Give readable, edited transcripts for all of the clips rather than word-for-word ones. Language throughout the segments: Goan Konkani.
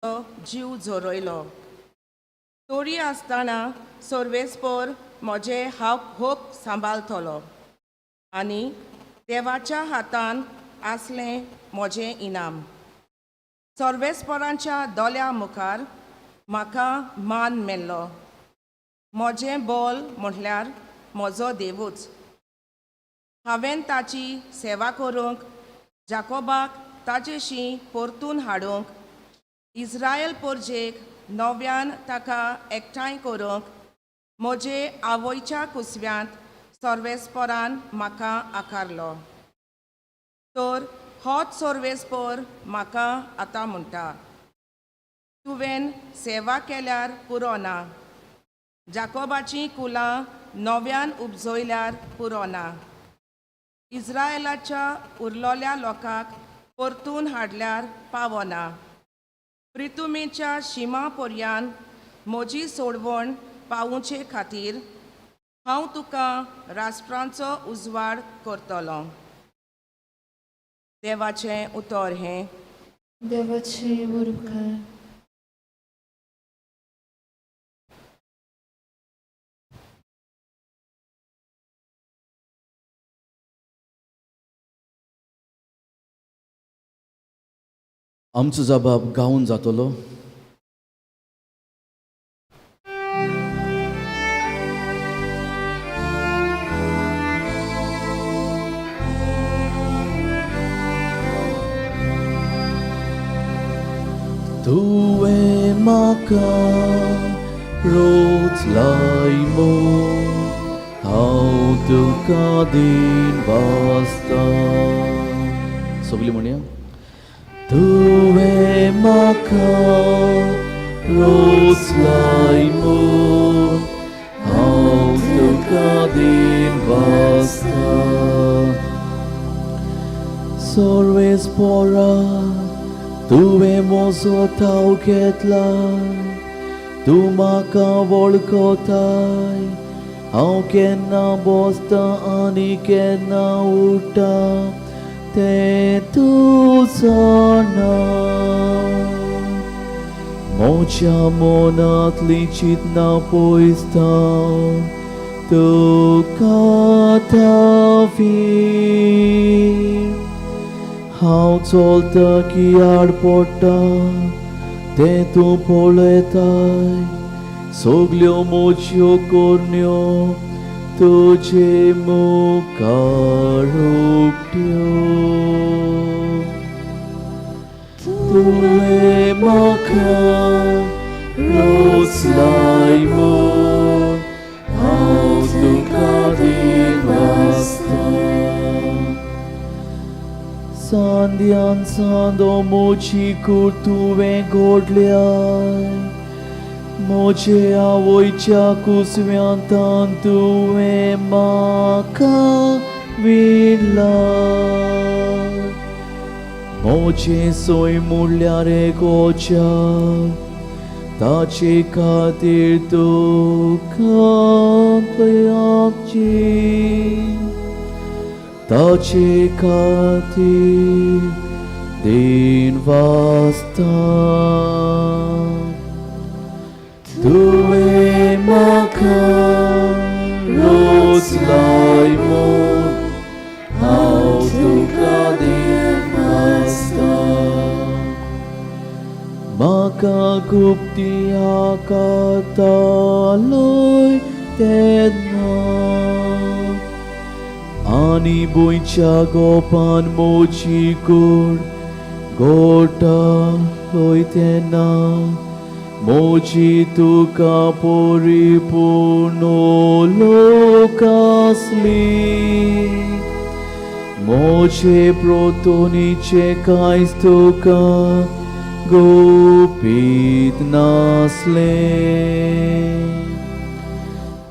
जीव झरयलो. तरी आसतना सर्वेस्पर म्हजे हांव होप सांबाळतलो आनी देवाच्या हातान आसलें म्हजें इनाम. सर्वेस्परांच्या दोल्या मुखार म्हाका मान मेल्लो. म्हजें बोल म्हटल्यार म्हजो देवूच. हांवें ताची सेवा करूंक, जाकोबाक ताजेशी परतून हाडूंक, इस्रायल परजेक नव्यान ताका एकठांय करूंक म्हजे आवयच्या कुसव्यांत सर्वेस्परान म्हाका आकारलो. तर होच सर्वेस्पर म्हाका आतां म्हणटा, तुवें सेवा केल्यार पुरो ना, जाकोबाचीं कुलां नव्यान उपजयल्यार पुरो ना, इस्रायलाच्या उरलोल्या लोकांक परतून हाडल्यार पावना, प्रितुमेच्या शिमा पर्यान म्हजी सोडवण पावोवचे खातीर हांव तुका राष्ट्रांचो उजवाड करतलो. देवाचें उतर हें. देवाचे उपकार. आमचो जबाब गावन जातलो. तुवें म्हाका रोज लायमो, हांव तुका दीन वाचता. सगळीं म्हणया. तुवें म्हाका रोज लायमो, हांव तुका दीन वाचता. सर्वेस्परा तुवें म्हजो थाव घेतला, तूं म्हाका वळखताय. हांव केन्ना बसता आनी केन्ना उठ्ठा तें तूं जाणा. म्हज्या मनांतलीं चिंतनां पयसता तुका थावी. हांव चलता की आड पडटा तें तूं पळयताय. सगल्यो म्हज्यो करण्यो तुजे मुखार उकत्यो. तुवें म्हाका रोज लायमो, हांव तुका दीन वाचता. सांद्यान सांदो म्हजी कूड तुवें घडल्याय, म्हजे आवयच्या कुसव्यांतान तुवें म्हाका विणला. म्हजें सोय म्हणल्यार एक ओच्या, ताचे खातीर तुका आपची, ताचे खातीर दीन वाचता. तुवें म्हाका रोज लायमो, हांव तुका दीन वाचता. म्हाका गुप्ती आकारतालोय तेन्ना आनी भुंयच्या गोपान म्हजी कूड गोठालोय तेन्ना म्हजी तुका परिपूर्ण लोक आसली. म्हजे प्रोतोनीचे कांयच तुका गोपीत नासलें.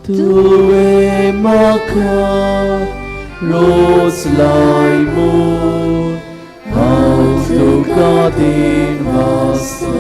तुवें म्हाका रोज लायमो, हांव तुका दीन वाचता.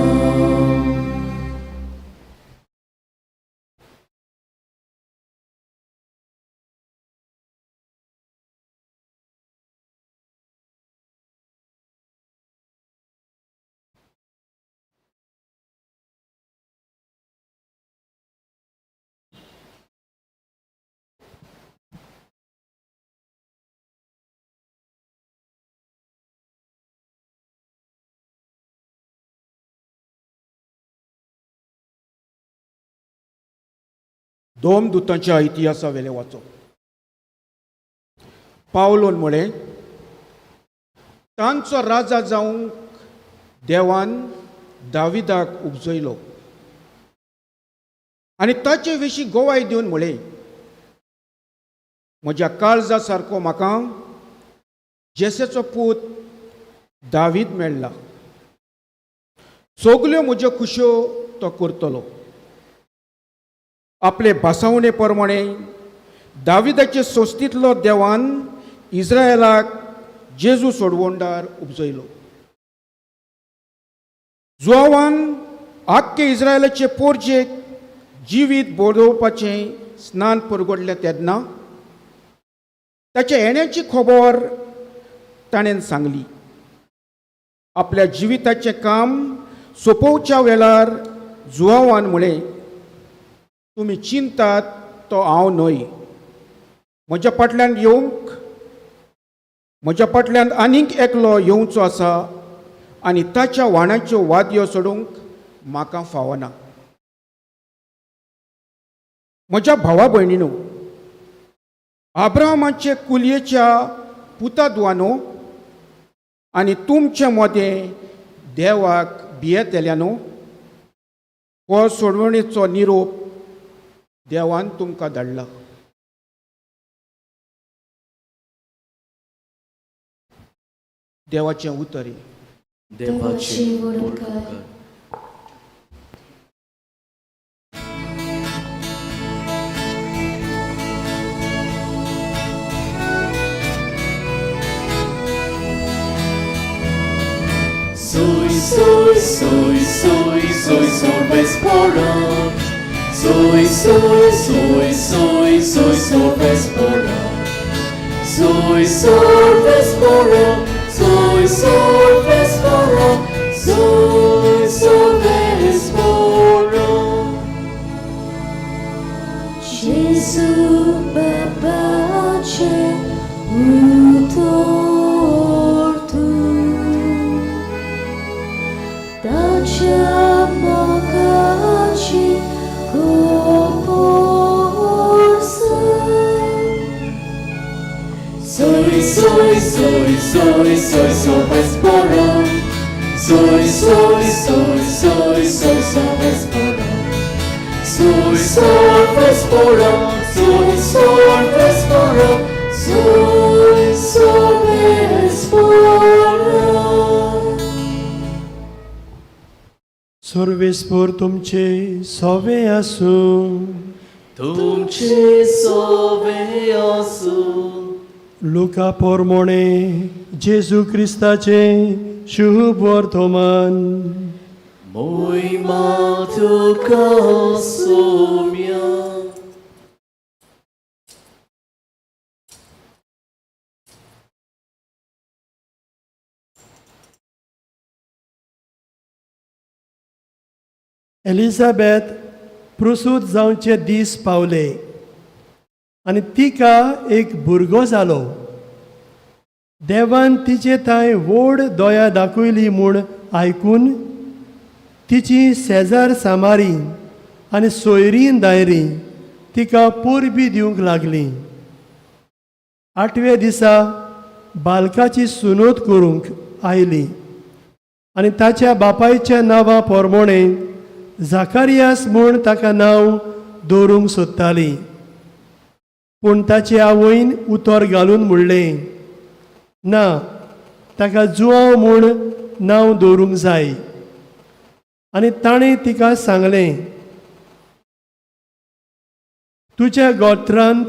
दोम दुतांच्या इतिहासा वेलें वाचप. पावलोन म्हळें, तांचो राजा जावंक देवान दाविदाक उपजयलो आनी ताचे विशीं गवाय दिवन म्हळें, म्हज्या काळजा सारको म्हाका जेसेचो पूत दावीद मेळ्ळा, सगल्यो म्हज्यो खुश्यो तो करतलो. आपले भासावणे प्रमाणे दाविदाचे संस्थेंतलो देवान इस्रायलाक जेजू सोडवणदार उपजयलो. जुआवान आख्खे इस्रायलाचे पोरजेक जिवीत बरोवपाचें स्नान परगडलें तेन्ना ताच्या येण्याची खबर ताणें सांगली. आपल्या जिविताचें काम सोंपोवच्या वेळार जुआवान म्हळें, तुमी चिंतात तो हांव न्हय, म्हज्या फाटल्यान येवंक म्हज्या फाटल्यान आनीक एकलो येवचो आसा आनी ताच्या वाणाच्यो वादयो सोडूंक म्हाका फावना. म्हज्या भावा भयणीनो, आब्रामाचे कुलयेच्या पुता दुवानो आनी तुमचे मदें देवाक भियेतल्यानो, हो सोडवणेचो निरोप देवान तुमकां धाडला. देवाचें उतर. देवाचे उपकार. Soy, soy, soy, soy, soy, sorbes poram. Soy, soy, soy, soy, soy, sorbes poram. Soy, sorbes poram. Soy, sorbes poram. Soy, sorbes poram. Jesu बाबाचे उतर तूं, ताच्या मोगाची खबर सांग. Soy, soy, soy, soy, soy, sorbes poram. Soy, soy, soy, soy, soy, sorbes poram. Soy, sorbes poram. Soy, sorbes poram. Soy, sorbes poram. सर्वेस्पोर तुमचे सोवे आसूं. तुमचे सोवे आसूं. लुका पोरमोणे जेजू क्रिस्ताचे शुभ वर्तमान. मोहिमा तुका सोम्या. एलिझाबेथ प्रसूत जावचे दीस पावले आनी तिका एक भुरगो जालो. देवान तिचे थंय व्हड दया दाखयली म्हूण आयकून तिची शेजार सामारी आनी सोयरीं दायरीं तिका परबी दिवंक लागली. आठव्या दिसा बालकाची सुनोत करूंक आयली आनी ताच्या बापायच्या नांवा पोरमोणें जाकारियास म्हूण ताका नांव दवरूंक सोदताली. पूण ताचे आवयन उतर घालून म्हणलें, ना, ताका जुआंव म्हूण नांव दवरूंक जाय. आनी ताणें तिका सांगलें, तुज्या गोत्रांत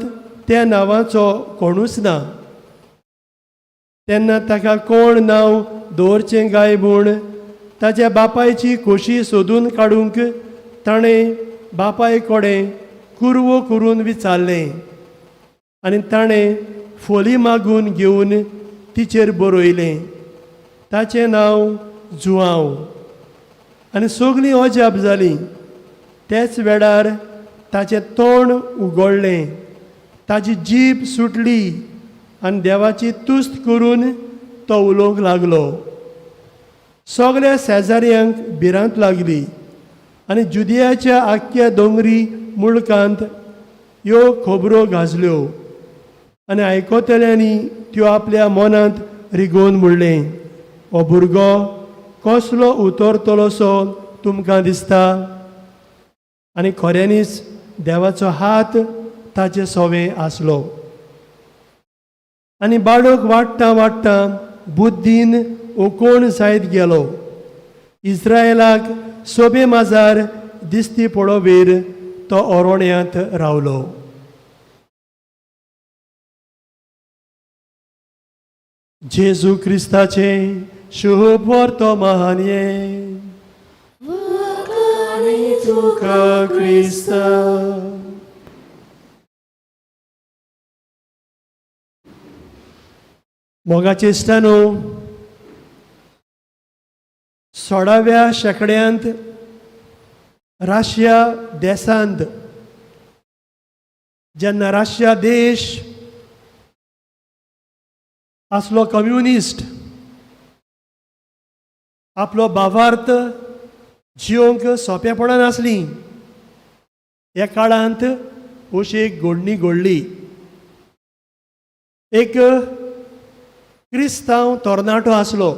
त्या नांवाचो कोणूच ना. तेन्ना ताका कोण नांव दवरचें काय म्हूण ताच्या बापायची खोशी सोदून काडूंक ताणें बापाय कडेन कुरवो करून विचारलें आनी ताणें फोली मागून घेवन तिचेर बरयलें, ताचें नांव जुआंव. आनी सगळीं अजाप जालीं. त्याच वेळार ताचें तोंड उगडलें, ताची जीब सुटली आनी देवाची तुस्त करून तो उलोवंक लागलो. सगळ्या शेजाऱ्यांक भिरांत लागली आनी जुदियाच्या आख्ख्या दोंगरी मुळकांत ह्यो खबरो गाजल्यो आनी आयकतल्यांनी त्यो आपल्या मनांत रिगोवन म्हणलें, हो भुरगो कसलो उतरतलोसो तुमकां दिसता? आनी खऱ्यांनीच देवाचो हात ताचे सोवे आसलो. आनी बाळक वाडटा वाडटा बुद्दीन ओकोण जायत गेलो. इस्रायलाक सोबे माजार दिसती पळोवेर तो ओरोण्यांत रावलो. जेजू क्रिस्ताचें शुभ वर्तमान हें. तुका क्रिस्ता. मोगाचे इश्टांनो, 16व्या शेंकड्यांत राशिया देसांत, जेन्ना राशिया देश आसलो कम्युनिस्ट, आपलो भावार्थ जियोंक सोंपेपणान आसली, ह्या काळांत अशी एक घडणी घडली. एक क्रिस्तांव तरणाटो आसलो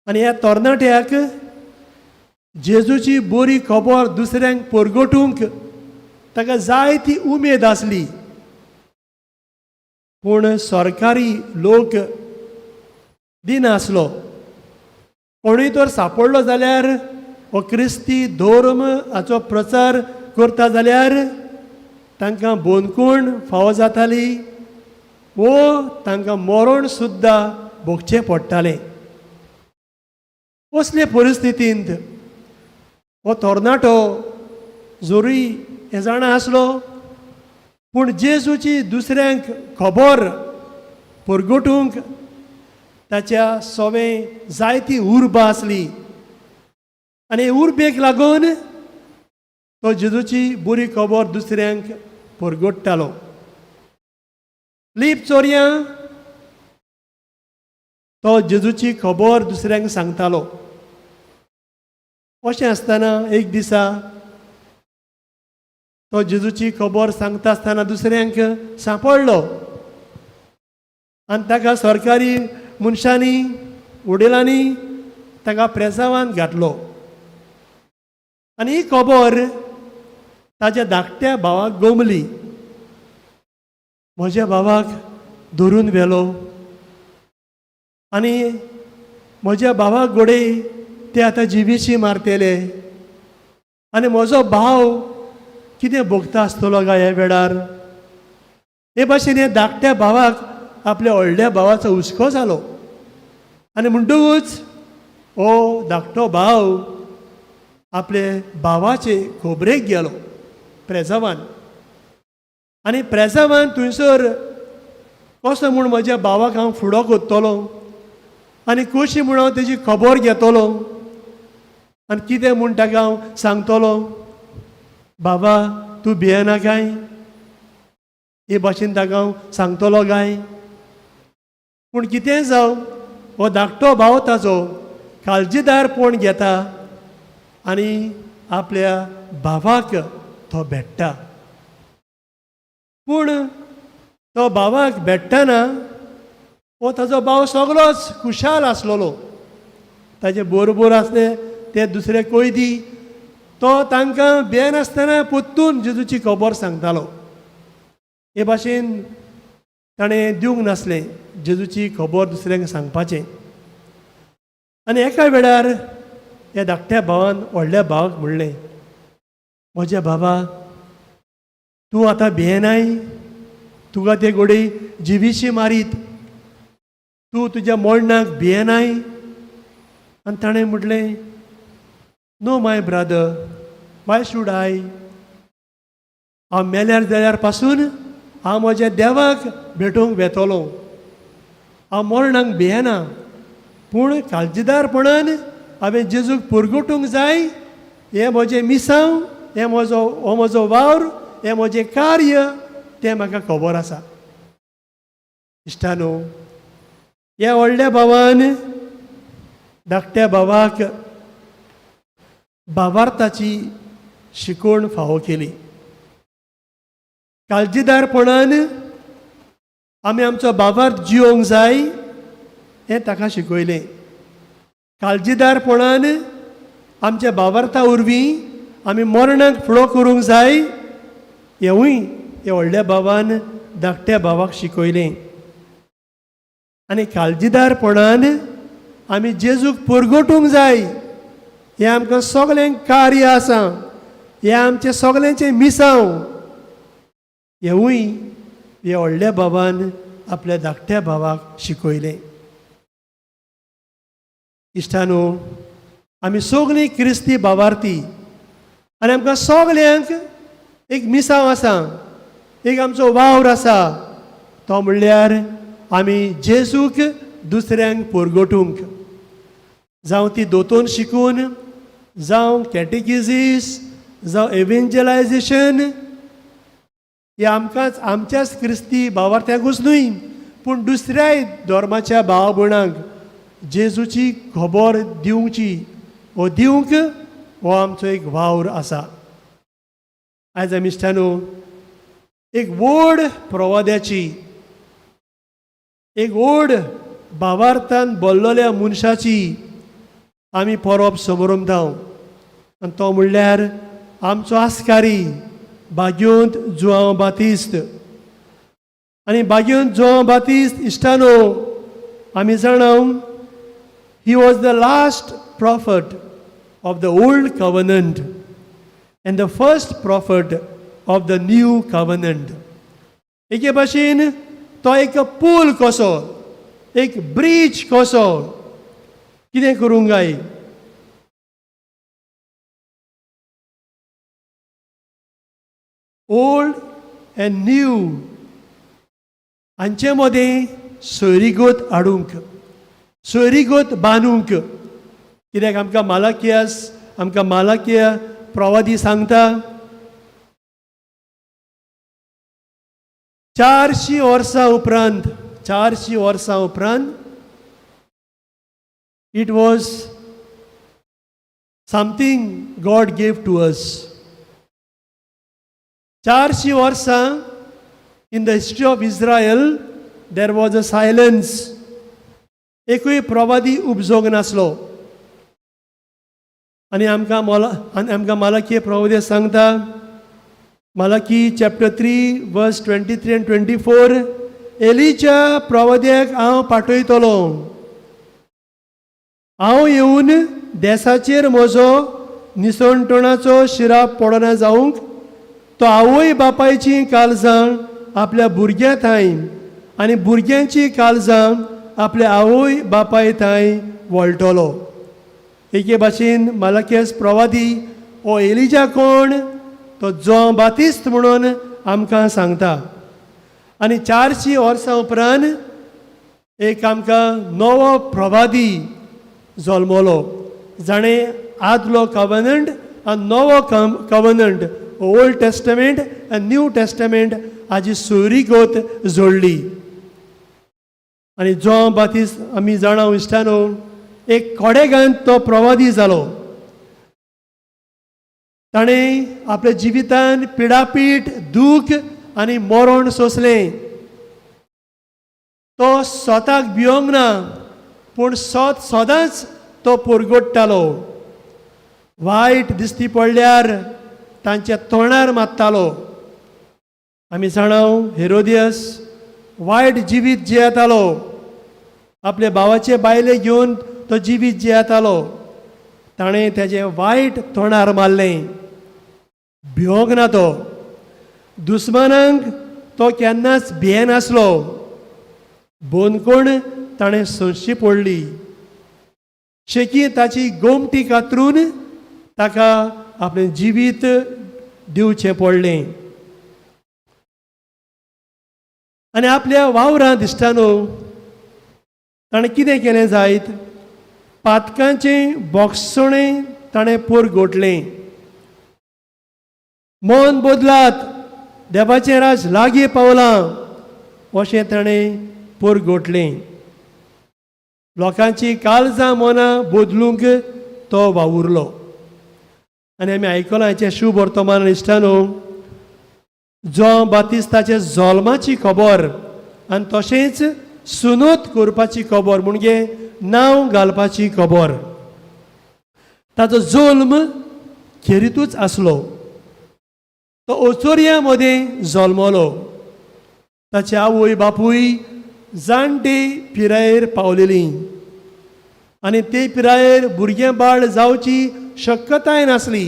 आनी ह्या तरणाट्याक जेजूची बरी खबर दुसऱ्यांक परगटूंक ताका जायती उमेद आसली, पूण सरकारी लोक दिनासलो. कोणूय तर सांपडलो जाल्यार, हो क्रिस्ती धर्म हाचो प्रचार करता जाल्यार तांकां बंदखण फावो जाताली वो तांकां मरण सुद्दां भोगचें पडटालें. असले परिस्थितींत हो तरणाटो जरूय हें जाणा आसलो, पूण जेजूची दुसऱ्यांक खबर परगटूंक ताच्या सोवें जायती उर्बा आसली आनी उर्बेक लागून तो जेजूची बरी खबर दुसऱ्यांक परगट्टालो. लीप चोरयां तो जेजूची खबर दुसऱ्यांक सांगतालो. अशें आसतना एक दिसा तो जेजूची खबर सांगता आसतना दुसऱ्यांक सांपडलो आनी ताका सरकारी मनशांनी, वडिलांनी ताका प्रेसावान घातलो आनी ही खबर ताच्या धाकट्या भावाक गोमली. म्हज्या भावाक धरून व्हेलो आनी म्हज्या भावाक घोडे ते आतां जिवीशी मारतले आनी म्हजो भाव कितें भोगता आसतलो काय ह्या वेळार? हे भाशेन हे धाकट्या भावाक आपल्या व्हडल्या भावाचो हुस्को जालो आनी म्हणटकूच हो धाकटो भाव आपले भावाचे खबरेक गेलो प्रेजावान आनी प्रेजावान थंयसर कसो म्हूण म्हज्या भावाक हांव फुडो करतलो आनी कशी म्हूण हांव तेजी खबर घेतलो आनी कितें म्हूण ताका हांव सांगतलो, बाबा तूं भियेना काय, हे भाशेन ताका हांव सांगतलो काय? पूण कितेंय जावं, हो धाकटो भाव ताचो काळजीदारपण घेता आनी आपल्या भावाक तो भेट्टा. पूण तो भावाक भेट्टना हो ताजो भाव सगलोच खुशाल आसलेलो. ताजे बरोबर आसले ते दुसरे कैदी, तो तांकां भियेनासतना परतून जेजूची खबर सांगतालो. हे भाशेन ताणें दिवंक नासलें जेजूची खबर दुसऱ्यांक सांगपाचें. आनी एका वेळार ह्या धाकट्या भावान व्हडल्या भावाक म्हणलें, म्हज्या बाबा तूं आतां भियेनाय, तुका ते घोडे जिवीशी मारीत, तूं तुज्या मरणाक भियेनाय? आनी ताणें म्हटलें, No my brother, why should I? हांव मेल्यार जाल्यार पासून हांव म्हज्या देवाक भेटूंक वेतलो, हांव मरणाक भियेना, पूण काळजीदारपणान हांवें जेजूक पुरगुटूंक जाय. हें म्हजें मिसांव, हें म्हजो हो म्हजो वावर, हें म्हजें कार्य, तें म्हाका खबर आसा. इश्टानो, ह्या व्हडल्या भावान धाकट्या भावाक भावार्थाची शिकवण फावो केली. काळजीदारपणान आमी आमचो बाबार जिवंक जाय हें ताका शिकयलें. काळजीदारपणान आमच्या बाबार्था वरवीं आमी मरणाक फुडो करूंक जाय हेंवूय ह्या व्हडल्या भावान धाकट्या भावाक शिकयलें. आनी काळजीदारपणान आमी जेजूक परगटूंक जाय हें आमकां सगल्यांक कार्य आसा, हें आमचें सगल्यांचें मिसांव हेंवूय ह्या व्हडल्या भावान आपल्या धाकट्या भावाक शिकयलें. इश्टानो, आमी सगळीं क्रिस्ती भावार्थी आनी आमकां सगल्यांक एक मिसांव आसा, एक आमचो वावर आसा, तो म्हणल्यार आमी जेजूक दुसऱ्यांक परगटूंक, जावं ती दोतोन शिकून, जावं कॅटेकिजीस, जावं एवेंजलायजेशन, हे आमकांच आमच्याच क्रिस्ती भावार्थ्यांकूच न्हय पूण दुसऱ्याय धर्माच्या भाव भयणांक जेजूची खबर दिवची वो दिवंक हो आमचो एक वावर आसा. आयज आमी इश्टानो एक व्हड प्रवाद्याची, एक व्हड भावार्थान बोल्लोल्या मनशाची आमी परब समरमता आनी तो म्हणल्यार आमचो आस्कारी भाग्योंत जुआंव बातिस्त. आनी भाग्योंत जुआंव बातिस्त इश्टानो आमी जाणा, he was the last prophet of the old covenant and the first prophet of the new covenant. एके भाशेन तो एक पूल कसो, एक ब्रीज कसो कितें करूंक जाय, ओल्ड एंड न्यू हांचे मदें सोयरीगत हाडूंक, सोयरीगत बांदूंक. कित्याक आमकां मालाकियास, आमकां मालाकिया प्रवादी सांगता 400 वर्सां उपरांत, 400 वर्सां उपरांत it was something God gave to us. 400 वर्सां in the history of Israel there was a silence, एकूय प्रवादी उपजोग नासलो. आनी आमकां मोला आनी आमकां मालाकी प्रवादी सांगता, Malachi chapter 3 verse 23 and 24, एलीच्या प्रवाद्याक हांव पाठयतलो, हांव येवन देसाचेर म्हजो निसणटणाचो शिराप पडना जावंक तो आवय बापायची काळजां आपल्या भुरग्यां थांय आनी भुरग्यांची काळजां आपल्या आवय बापाय थांय वळटलो. एके भाशेन मालाकियास प्रवादी हो एलिजा कोण, तो जों बातिस्त म्हणून आमकां सांगता. आनी 400 वर्सां उपरांत एक आमकां नवो प्रवादी जल्मलो, जाणें आदलो कवनंट आनी नवो कवनंट, ओल्ड टेस्टमेंट आनी न्यू टेस्टमेंट हाजी सोयरीगत जोडली. आनी जों बातिस्त आमी जाणा इश्टानो एक कोडेगांत तो प्रवादी जालो. ताणें आपल्या जिवितान पिडापीड, दूख आनी मरण सोंसलें. तो स्वताक भियोंक ना पूण सत सदांच तो परगट्टालो. वायट दिसती पडल्यार तांच्या तोंडार मारतालो. आमी जाणा हेरोदियस वायट जिवीत जियेतालो, आपल्या भावाचे बायले घेवन तो जिवीत जियेतालो. ताणें तेजें वायट तोंडार मारलें, भियोंक ना तो. दुस्मानांक तो केन्नाच भियेनासलो. बंदखण ताणें सोंसची पडली, शेकी ताची गोमटी कातरून ताका आपलें जिवीत दिवचें पडलें. आनी आपल्या वावरां दिश्टानो ताणें कितें केलें जायत, पातकांचें बोगसणें ताणें परगटलें. मन बदलात, देवाचें राज लागीं पावलां अशें ताणें परगटलें. लोकांची काळजां मनां बदलूंक तो वावुरलो. आनी आमी आयकलां हाचें शुभ वर्तमान इश्टानो. जुआंव बातिस्ताचे जल्माची खबर आनी तशेंच सुनोत करपाची खबर, म्हणजे नांव घालपाची खबर. ताचो जल्म खेरीतूच आसलो. तो ओचोरया मदें जल्मलो. ताचे आवय बापूय जाणटे पिरायेर पावलेलीं आनी ते पिरायेर भुरगें बाळ जावची शक्यताय नासली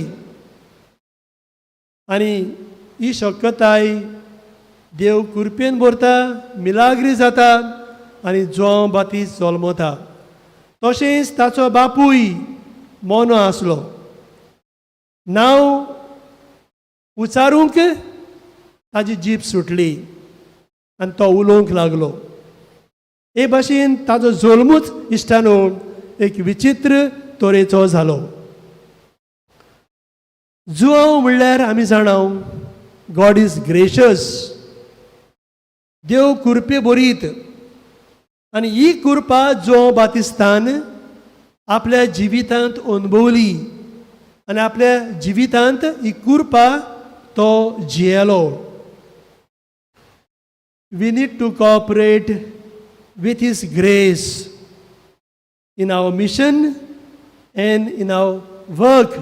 आनी ही शक्यताय देव कृपेन भरता, मिलाग्री जाता आनी जुआंव बातीस जल्मता. तशेंच ताचो बापूय मोनो आसलो. नांव उचारूंक ताजी जीब सुटली आनी तो उलोवंक लागलो. हे भाशेन ताजो जल्मूच इश्टानो एक विचित्र तरेचो जालो. जुआंव म्हणल्यार आमी जाणाव गॉड is gracious, देव कृपे बरीत आनी ही कृपा जुआंव बातिस्तान आपल्या जिवितांत अनुभवली आनी आपल्या जिवितांत ही कृपा तो जियेलो. We need to cooperate with His grace in our mission and in our work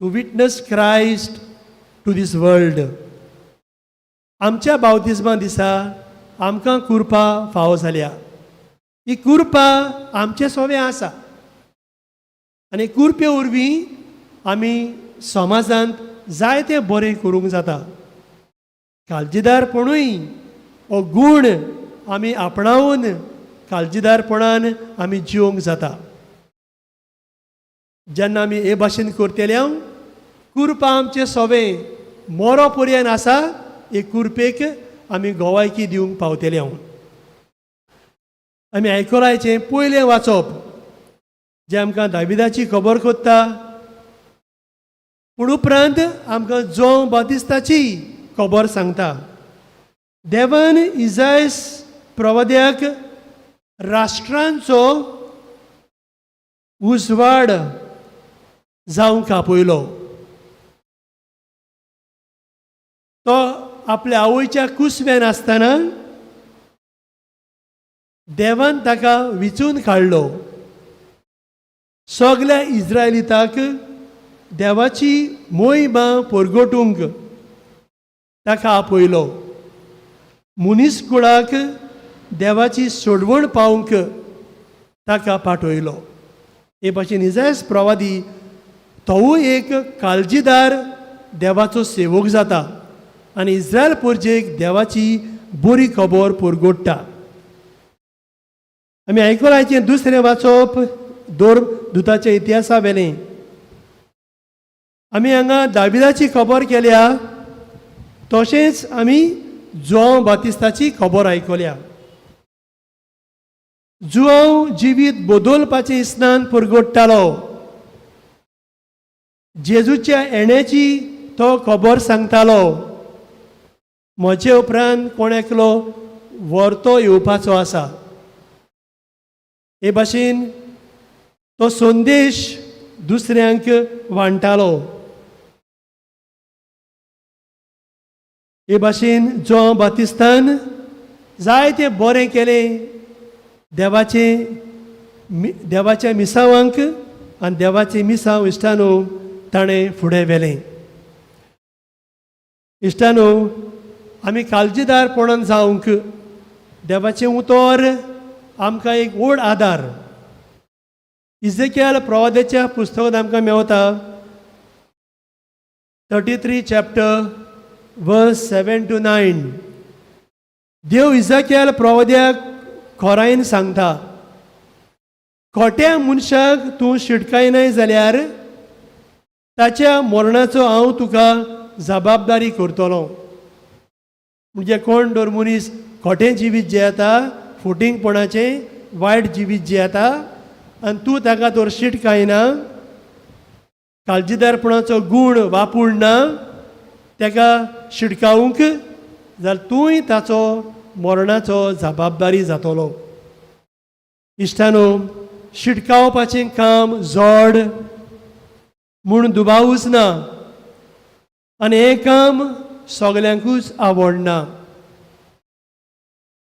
to witness Christ to this world. आमच्या बावतिज्मा दिसा आमकां कृपा फावो जाल्या. ही कृपा आमचे सोवे आसा आनी कृपे वरवीं आमी समाजांत जायतें बरें करूंक जाता. काळजीदारपणूय हो गूण आमी आपणावन काळजीदारपणान आमी जिवंक जाता. जेन्ना आमी हे भाशेन करतले, कृपा आमचे सोवे मोरो पर्यंत आसा. हे कृपेक आमी गोवायकी दिवंक पावतले. आमी आयकलायचें पयलें वाचप जें आमकां दाविदाची खबर कोत्ता, पूण उपरांत आमकां जुआंव बातिस्ताची खबर सांगता. देवान इजायस प्रवाद्याक राष्ट्रांचो उजवाड जावंक आपयलो. तो आपल्या आवयच्या कुसव्यान आसतना देवान ताका विचून काडलो. सगल्या इस्रायलिताक देवाची मोहिमा परगटूंक ताका आपयलो. मनीस कुळाक देवाची सोडवण पावंक ताका पाठयलो. हे भाशेन इजायस प्रवादी तोवूय एक काळजीदार देवाचो सेवक जाता आनी इस्रायल परजेक देवाची बरी खबर परगोडटा. आमी आयकलाचें दुसरें वाचप दोर दुताच्या इतिहासा वेलें. आमी हांगा दाविदाची खबर केल्या, तशेंच आमी जुआंव बातिस्ताची खबर आयकल्या. जुआंव जिवीत बदलपाचें स्नान परगोडटालो. जेजूच्या येण्याची तो खबर सांगतालो. म्हजे उपरांत कोण एकलो व्हरतो येवपाचो आसा. हे भाशेन तो संदेश दुसऱ्यांक वांट्टालो. हे भाशेन जुआंव बातिस्तान जायतें बरें केलें देवाचें देवाच्या मिसावांक आनी देवाचें मिसांव इश्टानो ताणें फुडें व्हेलें. इश्टानो, आमी काळजीदारपणान जावंक देवाचें उतर आमकां एक व्हड आदार. इजेकियल प्रवाद्याच्या पुस्तकांत आमकां मेवता 33 chapter verse 7 to 9. देव इजाकियल प्रवाद्याक खोरायन सांगता, खोट्या मनशाक तूं शिटकायनाय जाल्यार ताच्या मरणाचो हांव तुका जबाबदारी करतलो. म्हणजे कोण दर मनीस खोटें जिवीत जियेता, फुटींगपणाचें वायट जिवीत जियेता आनी तूं ताका तर शिटकायना, काळजीदारपणाचो गूण वापरना ताका शिटकावंक जाल्यार तूंय ताचो मरणाचो जबाबदारी जातलो. इश्टानो, शिटकावपाचें काम जड म्हूण दुबावूच ना आनी हें काम सगल्यांकूच आवडना.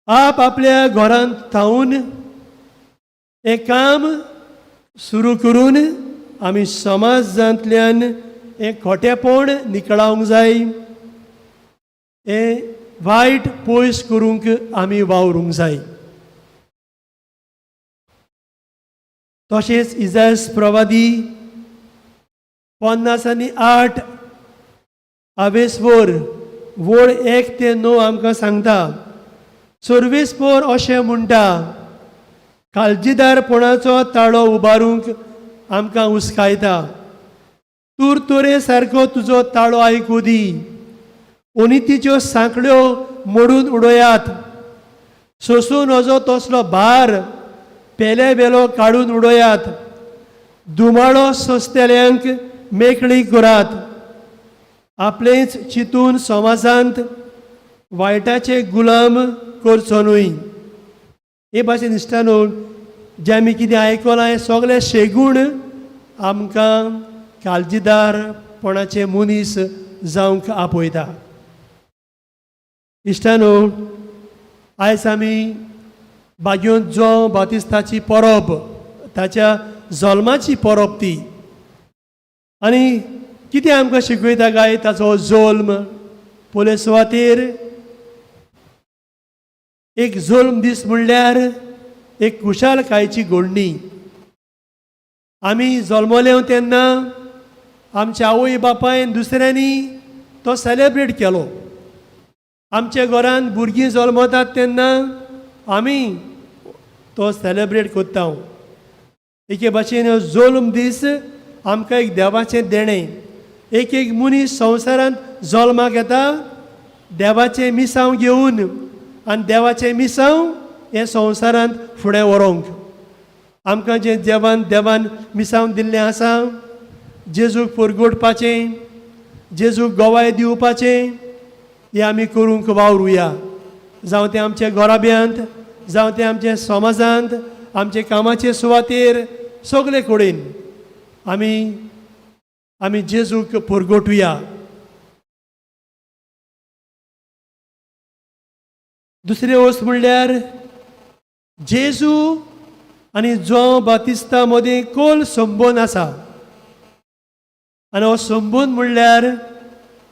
आप आपल्या घरांत थावन हें काम सुरू करून आमी समाजांतल्यान हें खोटेपण निकळावंक जाय, हें वायट पयस करूंक आमी वावरूंक जाय. तशेंच इजास प्रवादी 58 आवेसवर वळ 1 ते 9 आमकां सांगता, सर्वेस्पोर अशें म्हणटा, काळजीदारपणाचो ताळो उबारूंक आमकां हुस्कायता. तुरे सारको तुजो ताळो आयकूं दी. अनितीच्यो सांकड्यो मोडून उडयात. सोसूं नजो तसलो भार पेले वेलो काडून उडयात. दुमाळो सोंसतल्यांक मेकळी करात. आपलेंच चिंतून समाजांत वायटाचे गुलाम करचो न्हय. हे भाशेन इश्टानो, जें आमी कितें आयकलां, हें सगळें शेगूण आमकां काळजीदारपणाचे मनीस जावंक आपयता. इश्टानो, आयज आमी बागयोन जो बातिस्ताची परब, ताच्या जल्माची परब ती, आनी कितें आमकां शिकयता काय ताचो जल्म? पयले सुवातेर एक जल्म दीस म्हणल्यार एक खुशालकायेची घडणी. आमी जल्मले तेन्ना आमच्या आवय बापायन दुसऱ्यांनी तो सेलेब्रेट केलो. आमच्या घरांत भुरगीं जल्मतात तेन्ना आमी तो सेलेब्रेट करता. एके भाशेन जल्म दीस आमकां एक देवाचें देणें. एक एक मनीस संवसारांत जल्माक येता देवाचें मिसांव घेवन आनी देवाचें मिसांव हें संवसारांत फुडें व्हरूंक. आमकां जें देवान मिसांव दिल्लें आसा, जेजूक परगटपाचें, जेजूक गवाय दिवपाचें, हें आमी करूंक वावरुया. जावं तें आमच्या घराब्यांत, जावं तें आमच्या समाजांत, आमचे कामाचे सुवातेर, सगळे कडेन आमी जेजूक परगटुया. दुसरें वस्त म्हणल्यार जेजू आनी जो बातिस्ता मदीं खोल संबंद आसा आनी हो संबंद म्हणल्यार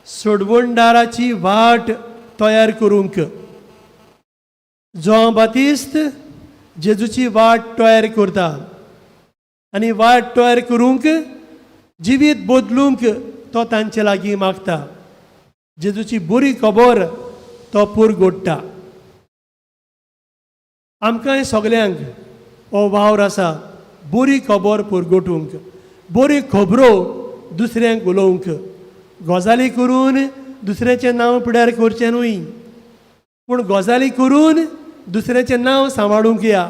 सोडवणदाराची वाट तयार करूंक. जो बातिस्त जेजूची वाट तयार करता आनी वाट तयार करूंक, जिवीत बदलूंक तो तांचे लागीं मागता. जेजूची बरी खबर तो पुरगोडटा. आमकांय सगल्यांक हो वावर आसा, बरी खबर पुरगोटूंक, बरी खबरो दुसऱ्यांक उलोवंक. गजाली करून दुसऱ्याचें नांव पिड्यार करचें न्हय, पूण गजाली करून दुसऱ्याचें नांव सांबाळूंक या,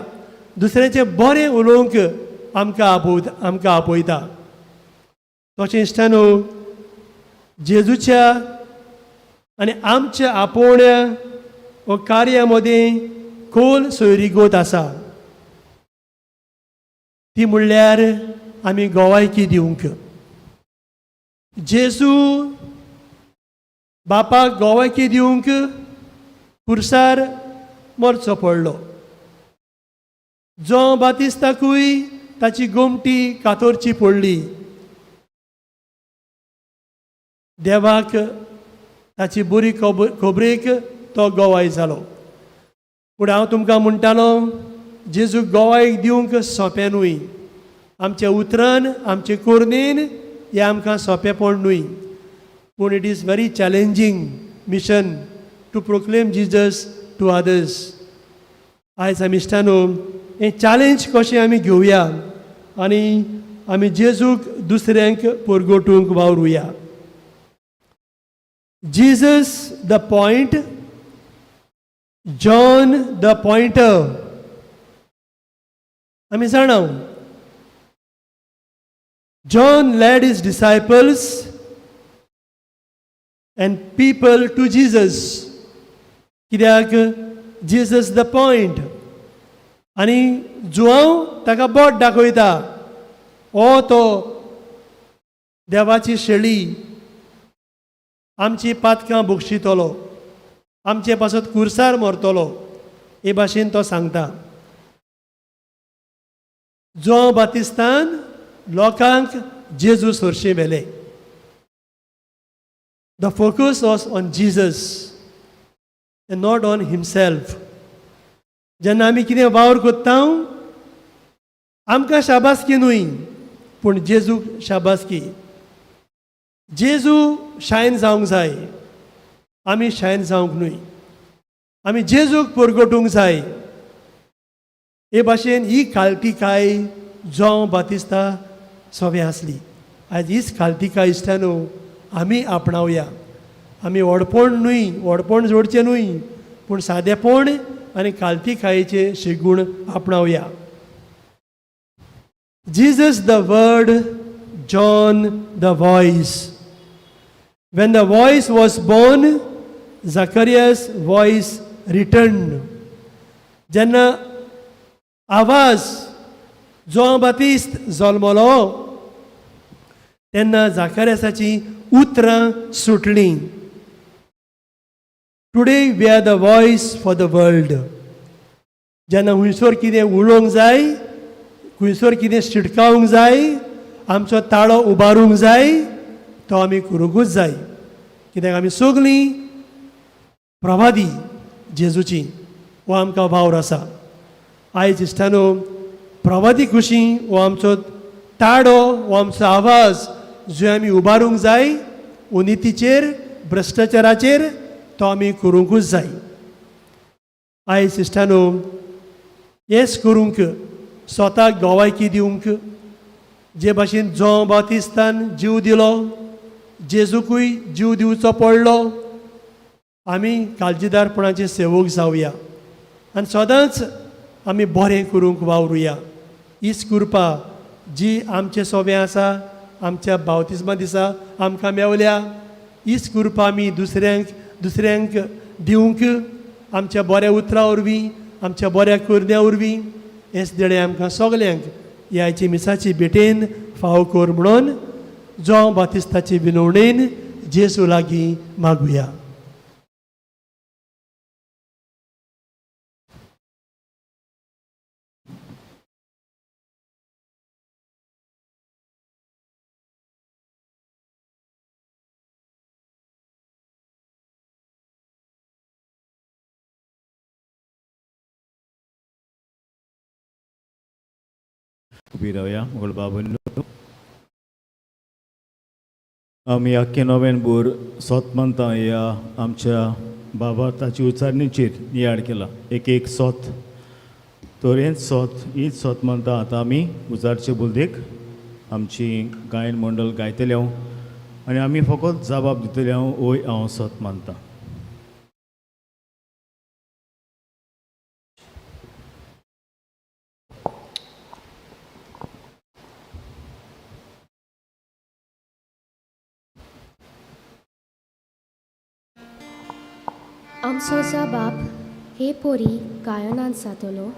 दुसऱ्याचें बरें उलोवंक आमकां आपयता. तशें इश्टानो, जेजूच्या आनी आमच्या आपोवण्या व कार्या मदीं खोल सोयरीगत आसा. ती म्हणल्यार आमी गोवायकी दिवंक. जेजू बापाक गोवायकी दिवंक पुरसार मरचो पडलो. जो बातिस्ताकूय ताची गोमटी कातरची पडली. देवाक ताची बरी खबरेक तो गोवाय जालो. पूण हांव तुमकां म्हणटालो, जेजूक गोवायक दिवंक सोंपें न्हय. आमच्या उतरान, आमचे कोरणेन हें आमकां सोंपेपण न्हय, पूण it is very challenging mission to proclaim Jesus to others. आयज आमी इश्टानो हें चॅलेंज कशें आमी घेवया आनी आमी जेजूक दुसऱ्यांक परगटूंक वावरुया. Jesus the point, John the pointer. आमी जाणा, John led his disciples and people to Jesus. कित्याक? Jesus the point. आनी जुआंव ताका बोट दाखयता, हो तो देवाची शेळी. आमची पातकां बक्षितलो, आमचे पासत कुर्सार मरतलो, हे भाशेन तो सांगता. जुआंव बातिस्तान लोकांक जेजू सरशीं व्हेले. The focus was on Jesus and not on himself. जेन्ना आमी कितें वावर कोत्ता, आमकां शाबासकी न्हय, पूण जेजूक शाबासकी. जेजू शायन जावंक जाय, आमी शायन जावंक न्हय. आमी जेजूक परगटूंक जाय. हे भाशेन ही खालतिकाय जुआंव बातिस्ता सोबें आसली. आयज हीच खालतिकाय इश्टानो आमी आपणावया. आमी व्हडपण न्हय, व्हडपण जोडचें न्हय, पूण सादेपण आनी खालतिकायेचे शिगूण आपणावया. Jesus the Word, John the Voice. When the voice was born, Zacharias' voice returned. जेन्ना आवाज जुआंव बातिस्त जल्मलो, तेन्ना जाकारियासाची उतरां सुटलीं. Today we are the voice for the world. जेन्ना खुंयसर कितें उलोवंक जाय, खुंयसर कितें शिटकावंक जाय, आमचो ताळो उबारूंक जाय, तो आमी करूंकूच जाय, कित्याक आमी सगळीं प्रवादी जेजूची. हो आमकां वावर आसा. आयज इश्टानो, प्रवादी खुशी हो आमचो ताळो, हो आमचो आवाज जो आमी उबारूंक जाय अनितीचेर, भ्रश्टाचाराचेर, तो आमी करूंकूच जाय. आयज इश्टानो, येस करूंक स्वताक गवायकी दिवंक, जे भाशेन जुआंव बातिस्तान जीव दिलो, जेजूकूय जीव दिवचो पडलो, आमी काळजीदारपणाचे सेवक जावया आनी सदांच आमी बरें करूंक वावरुया. हीच कृपा जी आमचे सोबें आसा, आमच्या बावतिस्मा दिसा आमकां मेवल्या, हीच कृपा आमी दुसऱ्यांक दिवंक आमच्या बऱ्या उतरां वरवीं, आमच्या बऱ्या करण्या वरवीं, हेच देणे आमकां सगल्यांक ह्याची मिसाची भेटेन फावो कर म्हणून जुआंव बातिस्ताची विनवणेन जेजू लागीं मागुया. उबी रावया मुगल बाबून. आमी आख्खे नोव्हेंबर सोत मानता ह्या आमच्या बाबा ताची उच्चारणीचेर नियाळ केला, एक एक सोत. तर हेंच सोत, हीच सोत मानता आतां आमी उजारचे बुलदेक आमची गायन मंडळ गायतले हांव आनी आमी फकत जबाब दितले हांव, वय, हांव सोत मानता. आमचो जाबाब हे पोरी गायनान जातलो.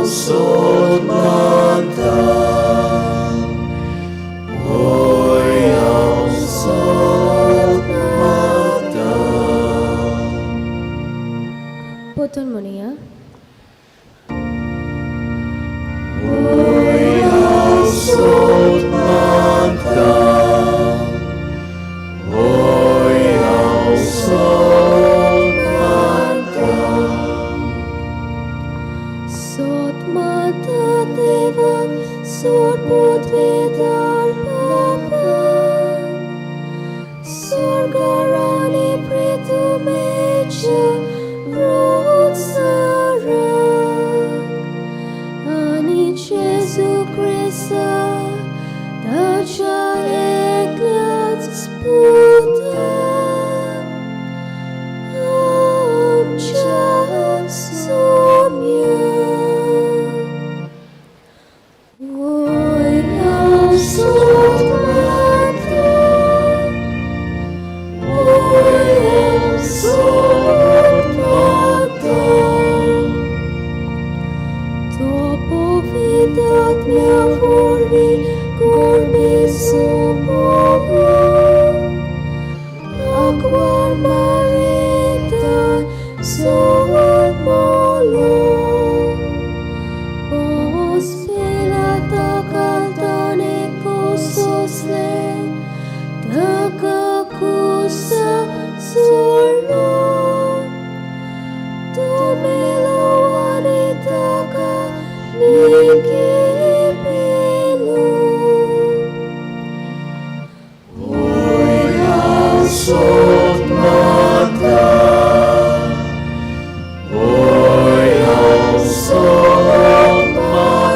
Sot मानता, वय हांव सोत मानता. परतून म्हणुया. सोद मानता, वय हांव सोद मानता.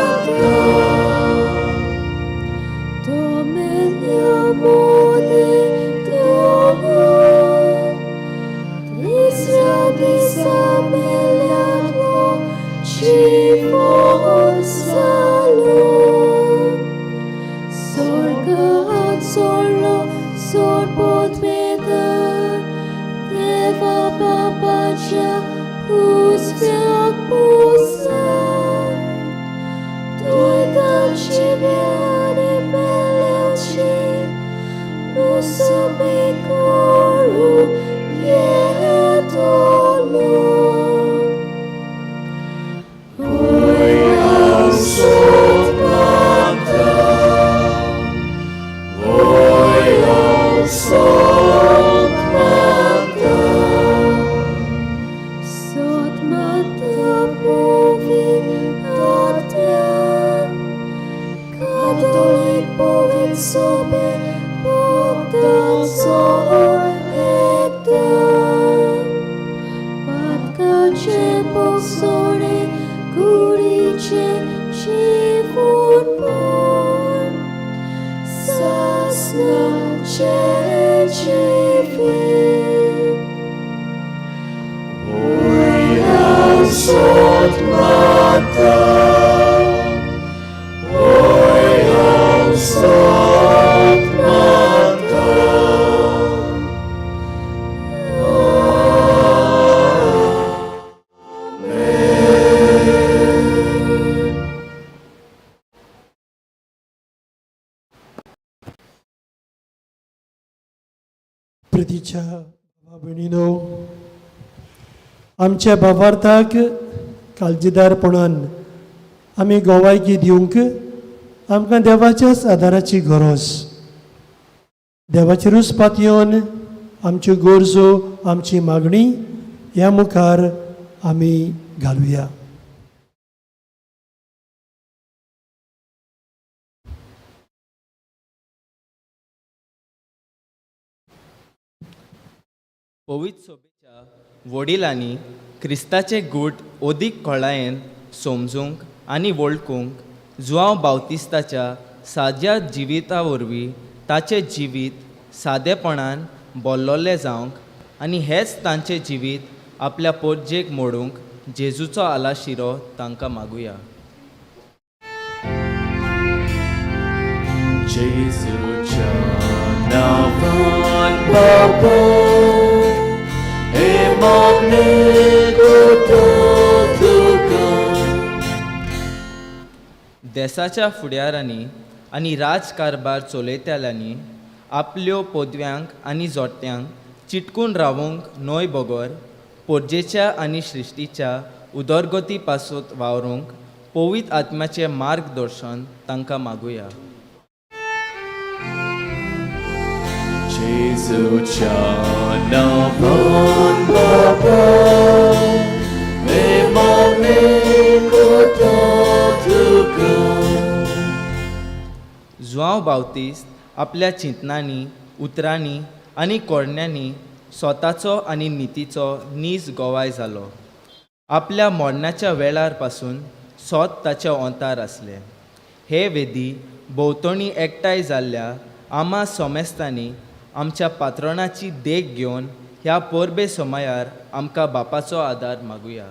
प्रितीच्या भावा भयणीनो, आमच्या भावार्थाक काळजीदारपणान आमी गोवायकी दिवंक आमकां देवाच्याच आदाराची गरज. देवाचेरूच पातयेवन आमच्यो गरजो, आमची मागणी ह्या मुखार आमी घालुया. पवित्र सोबेच्या वडिलांनी क्रिस्ताचे गूट अदीक खोलायेन समजूंक आनी वळखूंक जुआंव बावतिस्ताच्या साद्या जिविता वरवीं ताचें जिवीत सादेपणान बोल्लोलें जावंक आनी हेंच तांचें जिवीत आपल्या पोरजेक मोडूंक जेजूचो आलाशिरो तांकां मागुया. जेजूच्या नांवान बाबा, हे मागणें करता तुका. देसाच्या फुडाऱ्यांनी आनी राजकारभार चलयतल्यांनी आपल्यो पदव्यांक आनी जोट्यांक चिटकून रावूंक न्हय बगर पोरजेच्या आनी सृश्टीच्या उदरगती पासत वावरूंक पवित्र आत्म्याचें मार्गदर्शन तांकां मागुया. जेजूच्या नांवान बाबा, हे मागणें करता तुका. जुआंव बावतिस्त आपल्या चिंतनांनी, उतरांनी आनी कोरण्यांनी स्वताचो आनी नितीचो नीज गोवाय जालो. आपल्या मरणाच्या वेळार पासून सोत ताच्या ओंतार आसलें. हे वेदी भोंवतणी एकठांय जाल्ल्या आमा सोमेस्तांनी आमच्या पात्रोणाची देख घेवन ह्या परबे समयार आमकां बापाचो आदार मागुया.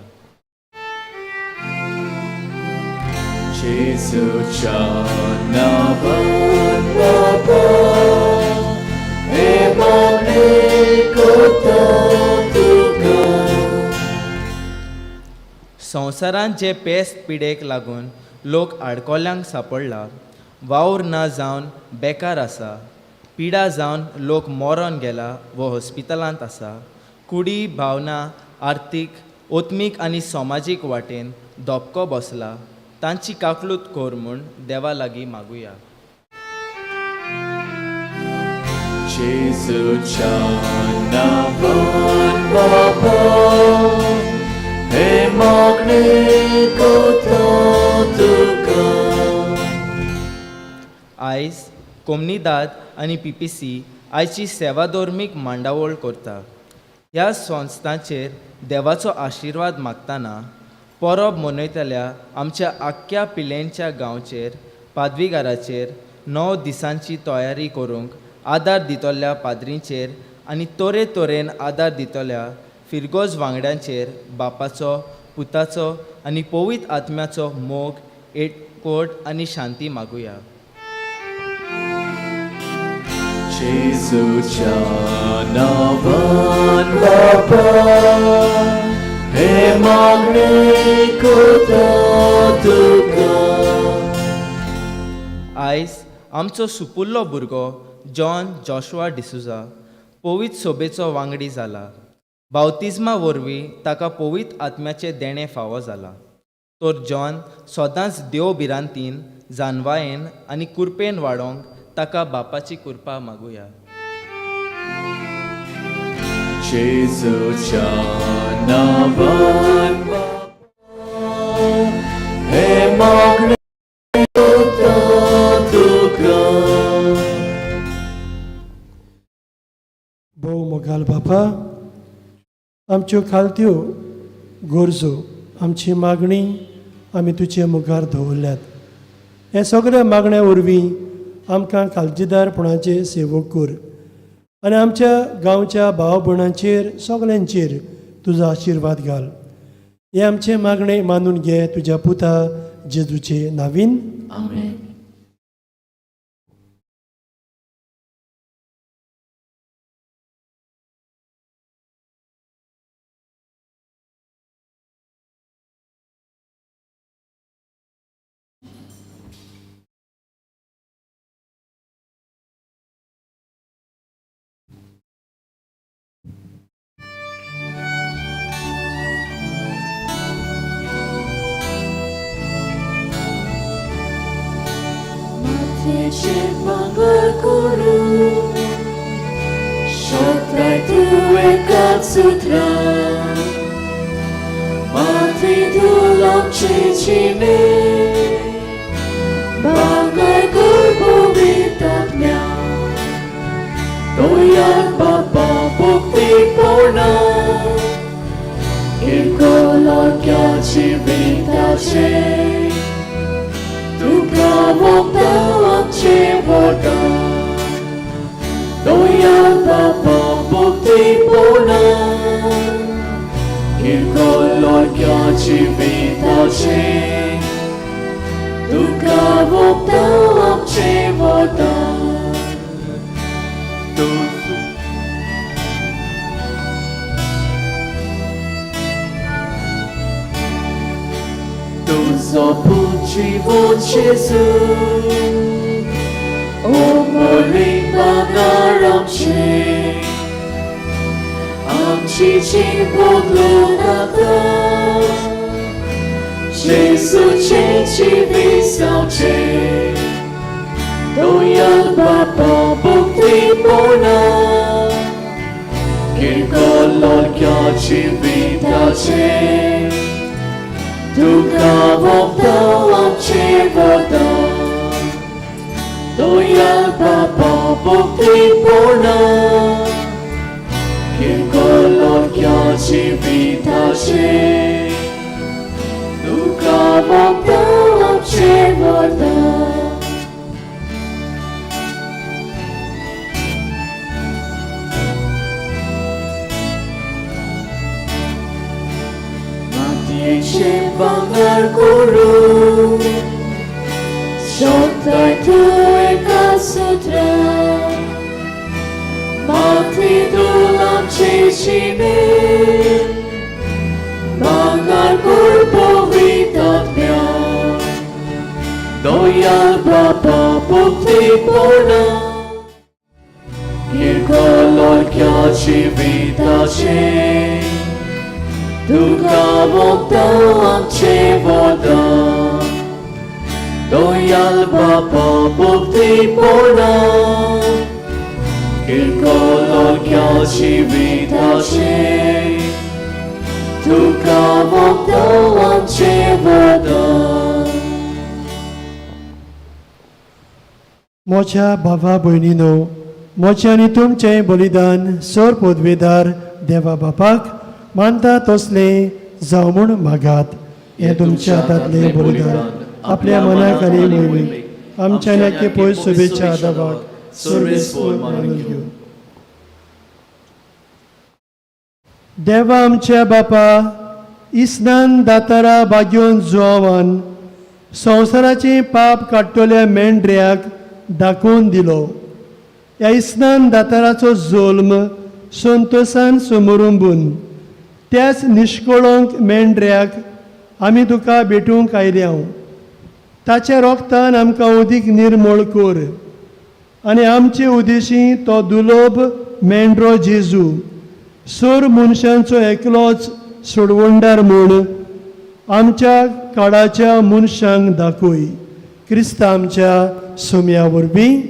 जेजूच्या नांवान बाबा, हे मागणें करता तुका. संवसारांत जे पेस्त पिडेक लागून लोक आडकोल्यांक सांपडला, वावर ना जावन बेकार आसा, पिडा जावन लोक मरोन गेला वो हॉस्पिटलांत आसा, कुडी भावना आर्थीक, ओत्मीक आनी समाजीक वाटेन धपको बसला, तांची काकलूत कर म्हूण देवा लागीं मागुया. जेजूच्या नांवान बाबा, हे मागणें करता तुका. आयज कोमनिदाद आनी पी पी सी आयची सेवाधर्मीक मांडावळ करता. ह्या संस्थांचेर देवाचो आशिर्वाद मागतना परब मनयतल्या आमच्या आख्ख्या पिलेंच्या गांवचेर पादवीगाराचेर 9 दिसांची तयारी करूंक आदार दितल्या पाद्रींचेर आनी तरेतरेन आदार दितल्या फिरगोज वांगड्यांचेर बापाचो, पुताचो आनी पवित्र आत्म्याचो मोग, एकवट आनी शांती मागुया. जेजूच्या नांवान बापा हे मागणें करता तुका. आयज आमचो सुपुल्लो भुरगो जॉन जॉशुआ डिसुजा पवित्र सोबेचो वांगडी जाला. बावतिज्मा वरवीं ताका पवित्र आत्म्याचें देणें फावो जालां. तर जॉन सदांच देव भिरांतीन, जानवायेन आनी कुरपेन वाडोवंक ताका बापाची कृपा मागुया. जेजूच्या नांवान बापा हे मागणें करता तुका. भोव मोगाल बापा, आमच्यो खालत्यो गरजो, आमची मागणी आमी तुजे मुखार दवरल्यात. हे सगळ्या मागण्या वरवीं आमकां काळजीदारपणाचे सेवक कर आनी आमच्या गांवच्या भाव भयणांचेर सगल्यांचेर तुजो आशिर्वाद घाल. हे आमचे मागणे मानून घे तुज्या पुता जेजूचे नावीन. आमेन. भांगर करूं शकताय तूं एकाच सुत्रान माती धुलांचे जिणे भांगर कर पवित्र दोयान बापा मुक्तीपणा किरकोळ्या जिविताचे तुका वखदां आमचे वरदान दोयान बापा मुक्तीपणा किरकोळ्या जिविताचे तुका वखदां आमचे वरदान. तुजो पूत जिवो जेजू ओ मोरी भांगर आमचे आमची जीण बदलूं नाका जेजूचें जिवीत जावचें दोयान बापा मुक्तीपणा किरकोळ्या जिविताचें तुका वखदां आमचें वरदान दोयान बापा मुक्तीपणा किरकोळ्या जिविताचें तुका वखदां आमचें वरदान. मातयेचें भांगर करूं शकताय तूं एका सुत्रान माती धूल आमचे जिणें भांगर कर पवित्र आत्म्यान दोयान बापा मुक्तीपणा किरकोळ्या जिविताचें तुका वखदां आमचें वरदान दोयान बापा मुक्तीपणा किरकोळ्या जिविताचें तुका वखदां आमचें वरदान. म्हज्या भावा भयणीनो, म्हजें आनी तुमचें बलिदान सर पदवेदार देवा बापाक मानता तसलें जावं म्हूण मागात. हें तुमच्या हातांतलें बलिदान आपल्या मनाक आनी मोहिमेक आमच्या आनी पयस शुभेच्छा दावाक सर्वेस्पोर मानून घेवं. देवा आमच्या बापा, इस्नान दातारा बागेवन जुवान संवसाराचें पाप काडटल्या मेंढऱ्याक दाखोवन दिलो. ह्या इस्नान दाताराचो जल्म संतोसान समरुंबून त्याच निश्कळंक मेंढऱ्याक आमी तुका भेटूंक आयल्या. ताच्या रोगतान आमकां उदीक निर्मळ कर आनी आमचे उदेशी तो दुलोब मेंढरो जेजू सोर मनशांचो एकलोच सोडवणदार म्हूण आमच्या काळाच्या मनशांक दाखय. क्रिस्त आमच्या सोम्या वरवीं.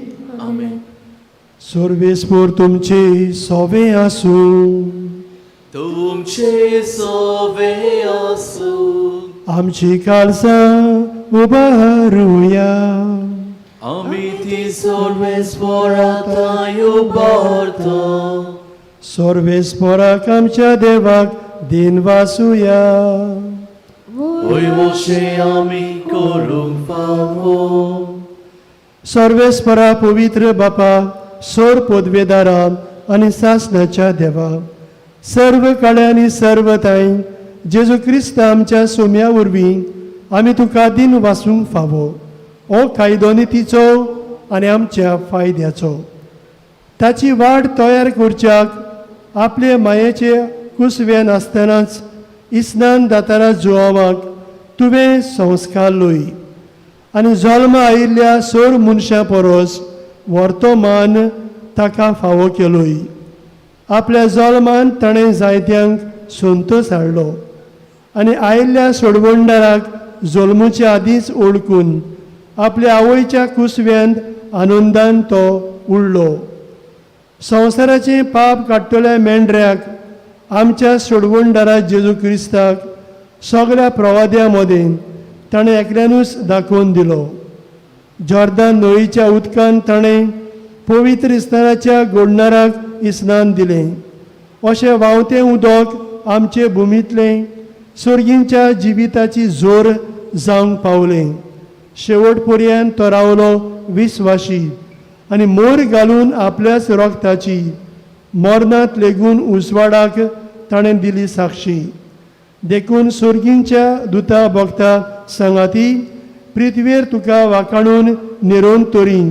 आमेन. सर्वेस्पोर तुमचे सोवे आसूं. तुमचे सोवे आसूं. आमची काळजां उबारुया. आमी ती सर्वेस्पोराताय उबारता. सर्वेस्पोराक आमच्या देवाक दिन वासुया. वय वशे आमी करूंक फावो. सर्वेस्परा पवित्र बापा, सोर पदवेदारा आनी सासणाच्या देवा, सर्व काळे आनी सर्व ताय जेजू क्रिस्त आमच्या सोम्या वरवीं आमी तुका दिन वासूंक फावो. हो कायदो नितीचो आनी आमच्या फायद्याचो. ताची वाट तयार करच्याक आपले मायेचे कुसवे नासतनाच इस्नान दातारा जुवावाक तुवें संस्कार लोय आनी जल्म आयिल्ल्या सोर मनशां परस व्हरतो मान ताका फावो केलोय. आपल्या जल्मान ताणें जायत्यांक संतोस हाडलो आनी आयिल्ल्या सोडवणदाराक जल्मुचे आदींच ओळखून आपल्या आवयच्या कुसव्यांत आनंदान तो उरलो. संवसाराचें पाप काडटल्या मेंढऱ्याक आमच्या सोडवणदारा जेजू क्रिस्ताक सगळ्या प्रवाद्यां मदें ताणें एकल्यानूच दाखोवन दिलो. जॉर्दान न्हंयच्या उदकान ताणें पवित्र इस्नानाच्या गोडणाराक इस्नान दिलें. अशें व्हांवतें उदक आमचे भुमींतलें सर्गींच्या जिविताची जोर जावंक पावलें. शेवट पर्यंत तो रावलो विस्वाशी आनी मोर घालून आपल्याच रोगताची मरणांत लेगून उजवाडाक ताणें दिली साक्षी. देखून सर्गींच्या दुता भक्ता सांगाती पृथ्वीर तुका वाखाणून निरोवन तरी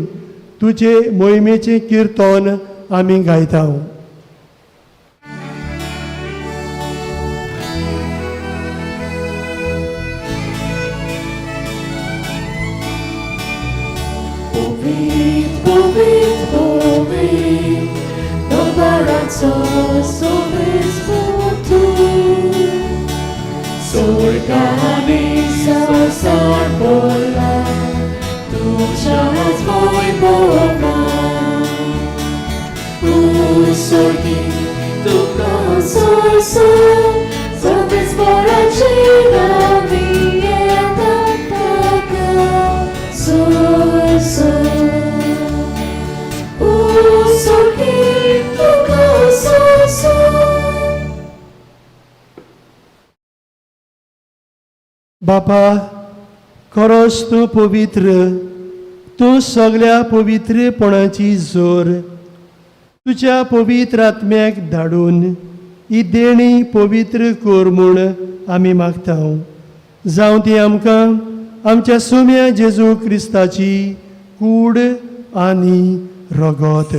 तुजे मोहिमेचें किर्तन आमी गायता. Povit, povit, povit, Dobaraco sovesportu. Sorgani sasar bola, तुझ्याच Vaibhava. तूं स्वर्गी तुका सोसो, सर्वेस्पराची नामी येता ताका सोसो. तूं स्वर्गी तुका सोसो. बापा, खरोच तूं पवित्र, तूं सगळ्या पवित्रपणाची जोर. तुज्या पवित्र आत्म्याक धाडून ही देणी पवित्र कर म्हूण आमी मागता. जावं ती आमकां आमच्या सुम्या जेजू क्रिस्ताची कूड आनी रगत.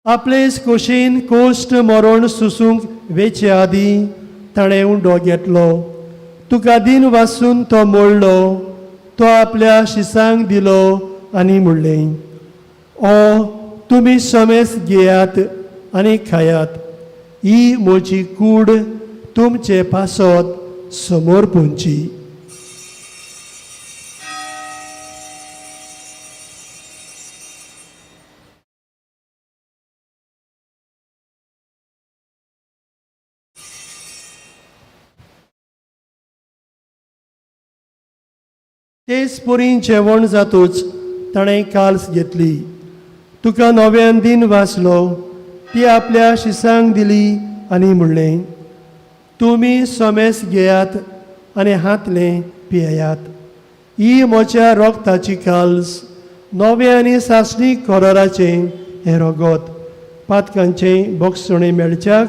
आपलेच खोशेन कोश्ट मरण सुसूंक वेचे आदीं ताणें उंडो घेतलो. तुका दिन वासून तो मोडलो, तो आपल्या शिसांक दिलो आनी म्हणलें, ओ तुमी समेस घेयात आनी खायात. ही म्हजी कूड तुमचे पासत समोर पुंची. तेच परी जेवण जातूच ताणें काल्स घेतली, तुका नव्यान दिन वाचलो, ती आपल्या शिसांक दिली आनी म्हणलें, तुमी सोमेस घेयात आनी हातलें पियेयात. ही म्हज्या रोगताची काल्स, नवें आनी सासणी कराराचें हें रगत, पातकांचें बोगसणें मेळच्याक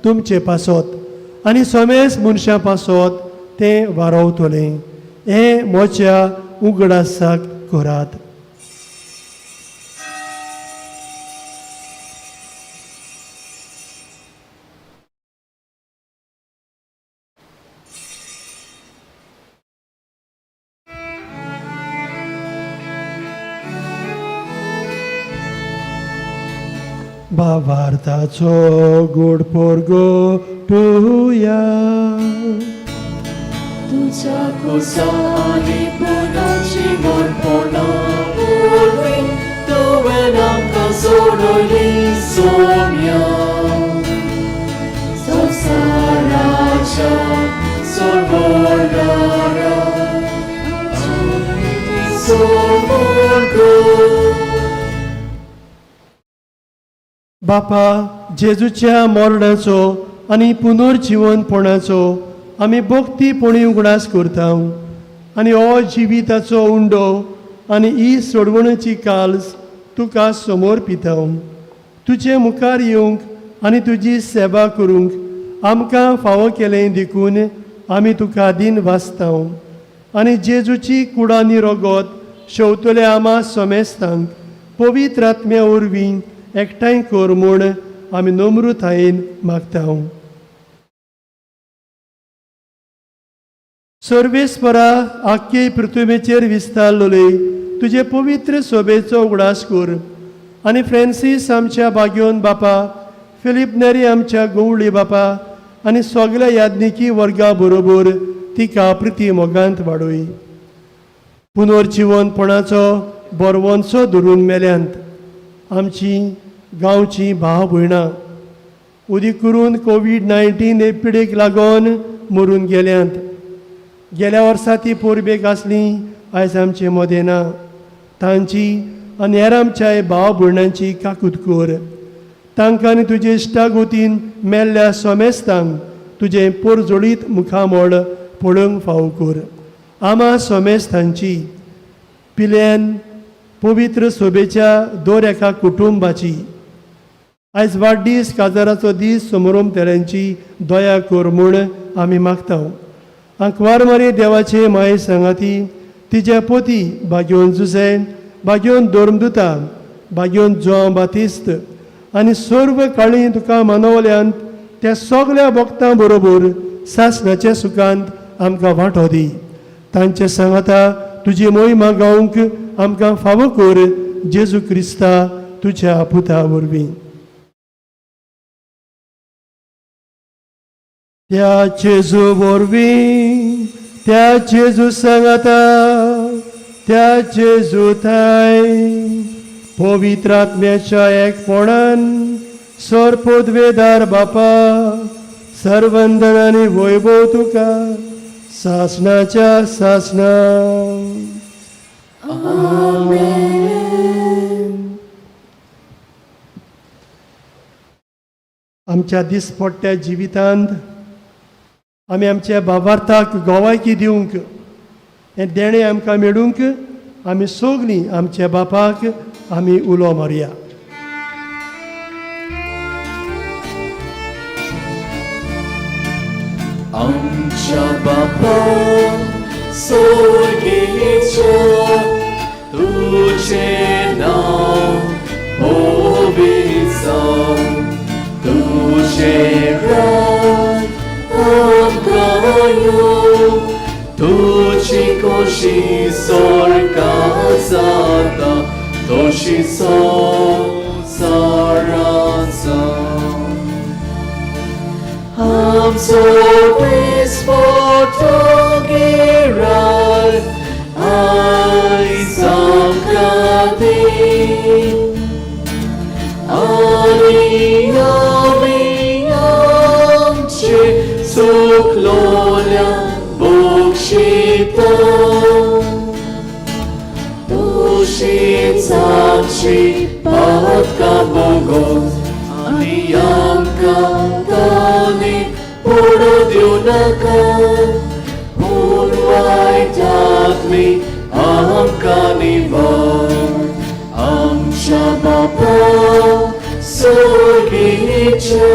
तुमचे पासत आनी सोमेस मनशां पासत तें वारोवतलें. हें म्हज्या उगडासाक करात. भावार्थाचो गोड पोरगो तुया, तुझ्या कुसा आनी पुनाची मोडपणा वरवीं तुवें आमकां सोडयली सोम्या. संवसाराच्या सोडवणारा सोडवण कर. बापा, जेजूच्या मरणाचो आनी पुनर्जिवनपणाचो आमी भक्तीपणी उगडास करता आनी हो जिविताचो उंडो आनी ही सोडवणेची काल्स तुका समोर पिता. तुजे मुखार येवंक आनी तुजी सेवा करूंक आमकां फावो केलें देखून आमी तुका दीन वाचता आनी जेजूची कुडांनी रगत शेवतले आमा समेस्तांक पवित्र आत्म्या वरवीं एकठांय कर म्हूण आमी नम्रतायेन मागता. सर्वेस्परा, आख्खे पृथ्वीचेर विस्तारलोले तुजे पवित्र सोबेचो उगडास कर आनी फ्रांसीस आमच्या बाग्योन बापा, फिलीप नेरी आमच्या गवळी बापा आनी सगल्या याज्ञिकी वर्गा बरोबर तिका प्रिती मोगांत वाडय. पुनर्जिवनपणाचो बरवंचो धरून मेल्यांत आमची गांवची भाव भयणां उदीक करून कोवीड-19 हे पिडेक लागून मरून गेल्यांत. गेल्या वर्सा ती पोरबेक आसली, आयज आमचे मदें ना. तांची आनी हेर आमच्या भाव भयणांची काकूत कर. तांकां आनी तुजे इश्टागोतीन मेल्ल्या सोमेस्तांक तुजें पोरजोळीत मुखामळ पळोवंक फावो कर. आमा सोमेस्तांची पिल्यान पवित्र सोबेच्या दर एका कुटुंबाची आयज वाडदीस काजाराचो दीस समरोमतेल्यांची दया कर म्हूण आमी मागता. आंकवार मारी देवाचे माये सांगाती तिच्या पोती बागेवन जुसे, बागेवन धर्मदुता, बागेवन जुआंव बातिस्त आनी सर्व काळी तुका मानवल्यांत त्या सगल्या भक्तां बरोबर सासणाच्या सुखांत आमकां वांटो दी. तांचे सांगाता तुजी मोहिमा गावंक आमकां फावो कर, जेजू क्रिस्ता तुज्या पुता वरवीं. त्या जेजू वरवीं, त्या जेजू सांगाता, त्या जेजू थाय पवित्र आत्म्याच्या एकपणान सर पदवेदार बापा, सर्वंदन आनी वैभव तुका सासणाच्या सासणा. आमच्या दिसपट्ट्या जिवितांत आमी आमच्या भावार्थाक गोवायकी दिवंक हें देणें आमकां मेळूंक आमी सगलीं आमच्या बापाक आमी उलो मारया. आमच्या बापा स्वर्गेच्या, तुझें नांव पवित्र जावं, तुझें राज आमकां येवं, तुजी खोशी स्वर्गांत जाता तशी संवसारांत जावं. आमचो दिसपट्टो गिराय आयज आमकां दी, आनी आमी आमचे चुकलोल्या बक्षिता. तुजी साक्षी पातकां भोगोवन आनी आमकां ताणें पडूं दिवं नाका पूण वायटांतली आमकां निवार आमच्या बापा सर्गीच्या.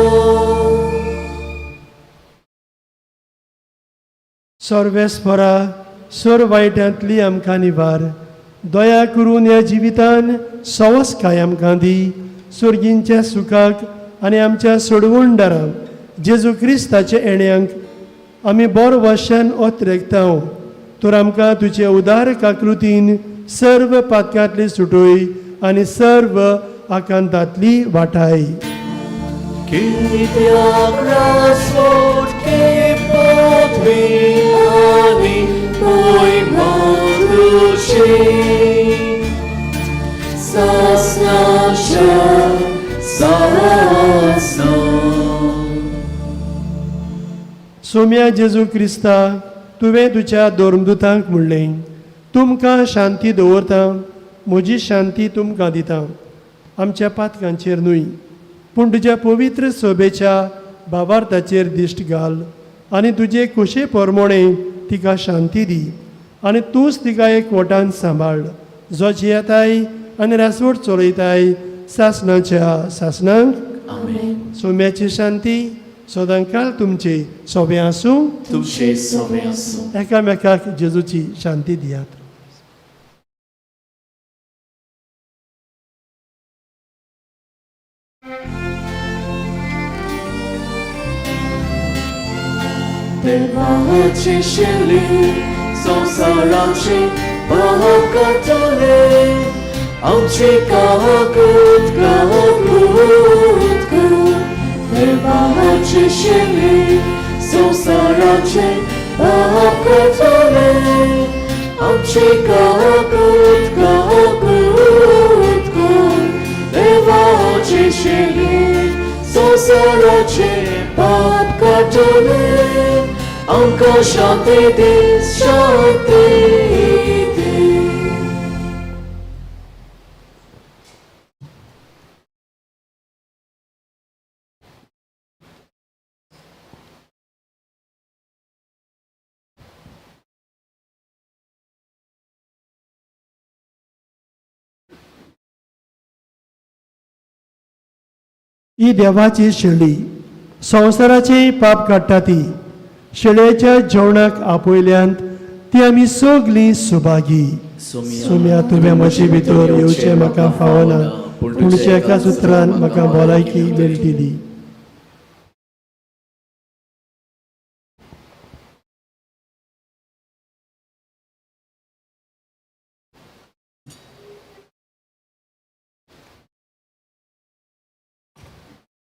सर्वेस्परा सर वायटांतली आमकां निवार दया करून ह्या जिवितान सवसकाय आमकां दी सर्गींच्या सुखाक आनी आमच्या सोडवणदारांक जेजू क्रिस्ताच्या येण्यांक आमी बरो वशान ओतरेकता तर आमकां तुजे उदार काकृतीन सर्व पातकांतली सुटोय आनी सर्व आकांतांतली वाटाय. कित्याक रासवट के पदवी आनी मोहिमा तुजी सासनाच्या सासना. सोम्या जेजू क्रिस्ता तुवें तुज्या धर्मदुतांक म्हणलें तुमकां शांती दवरता म्हजी शांती तुमकां दिता आमच्या पातकांचेर न्हय पूण तुज्या पवित्र सोबेच्या भावार्थाचेर दिश्ट घाल आनी तुजे खोशे परमोणें तिका शांती दी आनी तूंच तिका एक वटान सांबाळ जो जियेताय आनी रासवट चलयताय सासणाच्या सासणांक. सोम्याची शांती सदांकाळ तुमचे सोबें आसूं तुमचे सोबें आसूं. एकामेकाक जेजूची शांती दियात. देवाची शेली संवसाराची पाप काडटले आमची काकूत काकूत कर. देवाची शेली संवसाराची पाप काडटले आमची काकूत काकूत कर. देवाची शेली संवसाराची पाप काडटले आमकां शांती दी शांती दी. ही देवाची शेळी संवसाराचे पाप काडटा ती शेळयेच्या जेवणाक आपयल्यांत ती आमी सगलीं सुभागी. सोम्या तुवें म्हजे भितर येवचें म्हाका फावना पूण तुज्या एका सुत्रान म्हाका भलायकी मेळटली.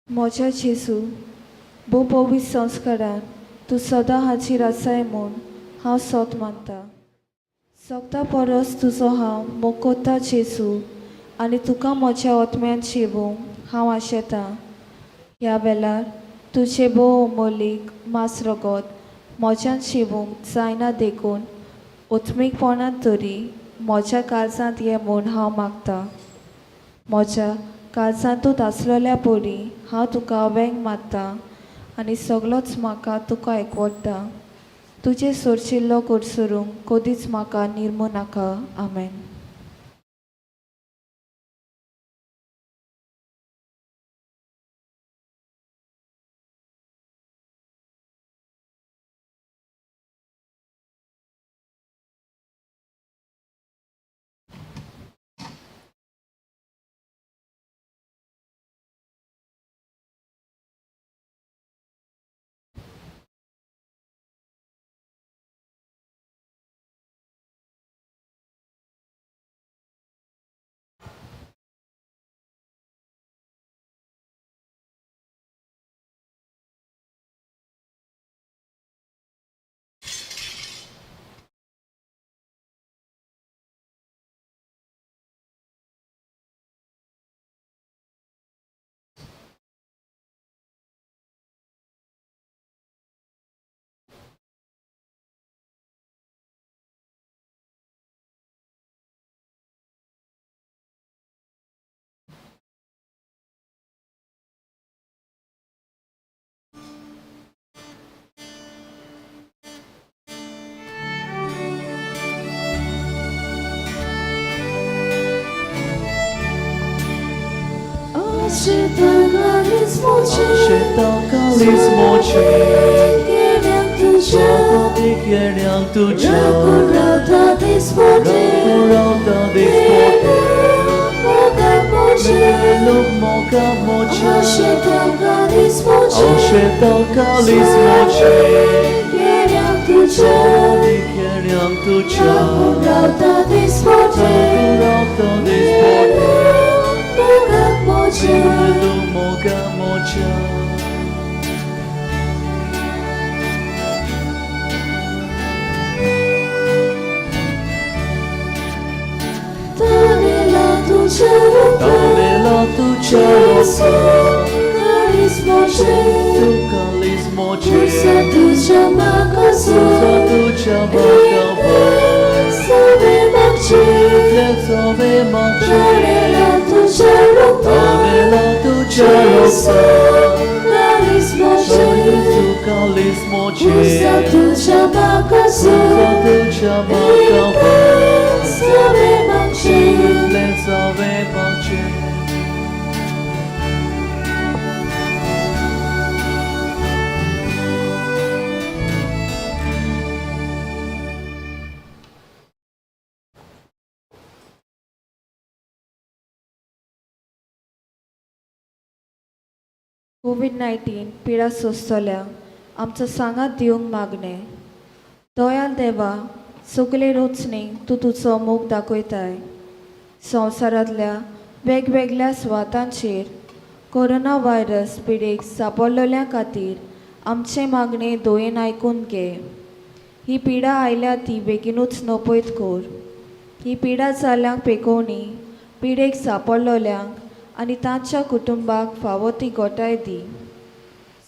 म्हज्या जेजू भोव पवित्र संस्कारान तूं सदां हाजीर आसाय म्हूण हांव सोत मानता. सोगता परस तुजो हांव मोग कोत्ता जेजू आनी तुका म्हज्या ओतम्यान शेवूंक हांव आशेतां. ह्या वेळार तुजें भोव अमोलीक मास रगत म्हज्यान शेवूंक जायना देखून ओतमीकपणांत तरी म्हज्या काळजांत ये म्हूण हांव मागता. म्हज्या काळजांतूच आसलेल्या परी हांव तुका वेंग मारता आनी सगलोच म्हाका तुका एकवटता. तुजें सोरशिल्लो कोरसरूंक कदीच म्हाका निर्मू नाका. आमेन. कोवीड 19 पिडा सोंसतल्या आमचो सांगात दिवंक मागणें. दयाल देवा, सगळे रोचणेक तूं तुजो मोग दाखयताय. संवसारांतल्या वेगवेगळ्या सुवातांचेर कोरोना व्हायरस पिडेक सांपडलेल्या खातीर आमचें मागणें दोयेन आयकून घे. ही पिडा आयल्या ती बेगीनूच नपयत कर. ही पिडा जाल्ल्यांक पेकोवणी, पिडेक सांपडलेल्यांक आनी तांच्या कुटुंबाक फावो ती गोठाय दी.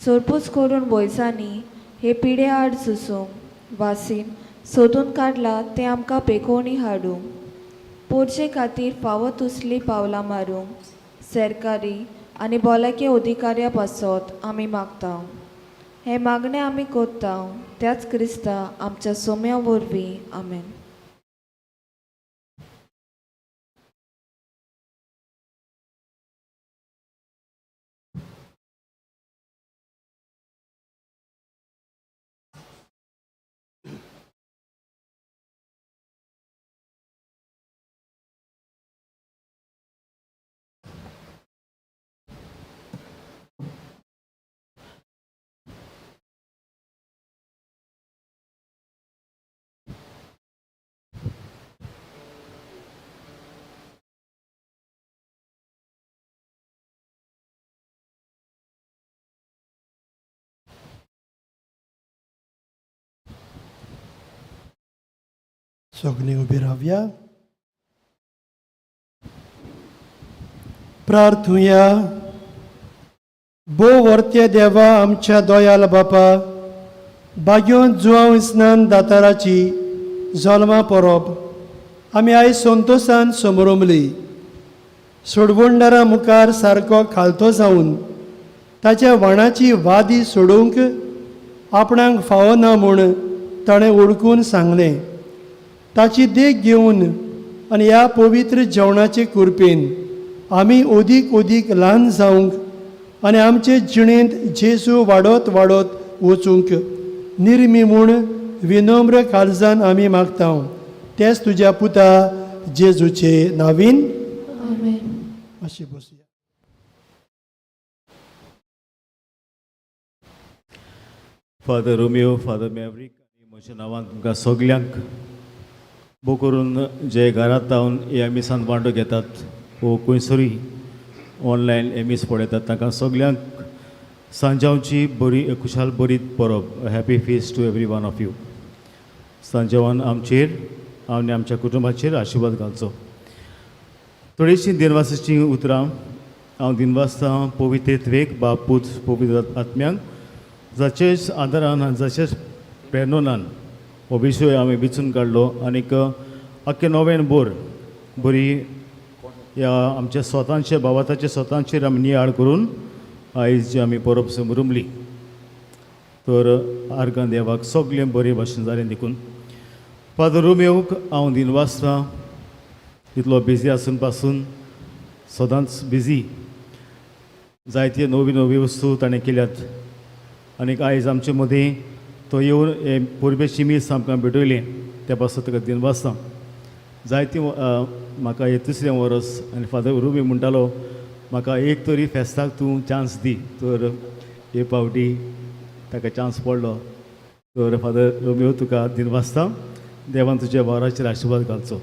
सरपूच करून वैजांनी हे पिडे आड झुजूंक वासीन सोदून काडला तें आमकां पेकोवणी हाडूंक, पोरचे खातीर फावो तसलीं पावलां मारूंक सरकारी आनी भलायकी अधिकाऱ्या पासत आमी मागता. हें मागणें आमी करता त्याच क्रिस्ता आमच्या सोम्या वरवीं. आमेन. सगळीं उबी रावया. प्रार्थुया. भोव वर्त्या देवा, आमच्या दोयाल बापा, बाग्योन जुवांव स्नान दाताराची जल्मा परब आमी आयज संतोसान समरमली. सोडवणदारा मुखार सारको खालतो जावन ताच्या वाणाची वादी सोडोवंक आपणाक फावो ना म्हूण ताणें ओळखून सांगलें. ताची देख घेवन आनी ह्या पवित्र जेवणाचे कृपेन आमी अदीक अदीक ल्हान जावंक आनी आमचे जिणेंत जेजू वाडत वाडत वचूंक निर्मी म्हूण विनम्र काळजान आमी मागता. तेच तुज्या पुता जेजूचे नावीन. आमेन. मातशें बसया. फादर रोमियो, फादर मॅवरीक आनी म्हज्या नांवान तुमकां सगल्यांक भोव करून जे घरांत रावन ह्या मिसान वांटो घेतात वो खंयसरूय ऑनलायन हे मीस पळयतात तांकां सगल्यांक सांजांवची बरी खुशाल बरी परब. Happy feast to every one of you. सांजांवान आमचेर आनी आमच्या कुटुंबाचेर आशिर्वाद घालचो. थोडीशीं दिनवासाचीं उतरां. हांव दिनवासतां पवित्र त्वेक बाप पूत पवित्र आत्म्यांक, जाचेच आदारान आनी जाचेच प्रेरणान हो विशय हांवें विचून काडलो आनीक आख्खे नोव्हेन बोर बरी ह्या आमच्या स्वतांचे बाबाताच्या स्वतांचेर आमी नियाळ करून आयज जी आमी परब समरुमली. तर आर्गां देवाक सगळें बरें भाशेन जालें देखून फादर रोमियोक हांव दिनवासतां. इतलो बिजी आसून पासून सदांच बिजी जायते नवी नवी वस्तू ताणें केल्यात आनीक आयज आमचे मदीं तो येवन हे परबेची मीस आमकां भेटयली त्या पासत ताका दिनवासता. जायती म्हाका हे तिसरें वरस आनी फादर रुबी म्हणटालो म्हाका एक तरी फेस्ताक तूं चान्स दी, तर हे पावटी ताका चान्स पडलो. तर फादर रोमियो तुका दिनवासता, देवान तुज्या वावराचेर आशिर्वाद घालचो.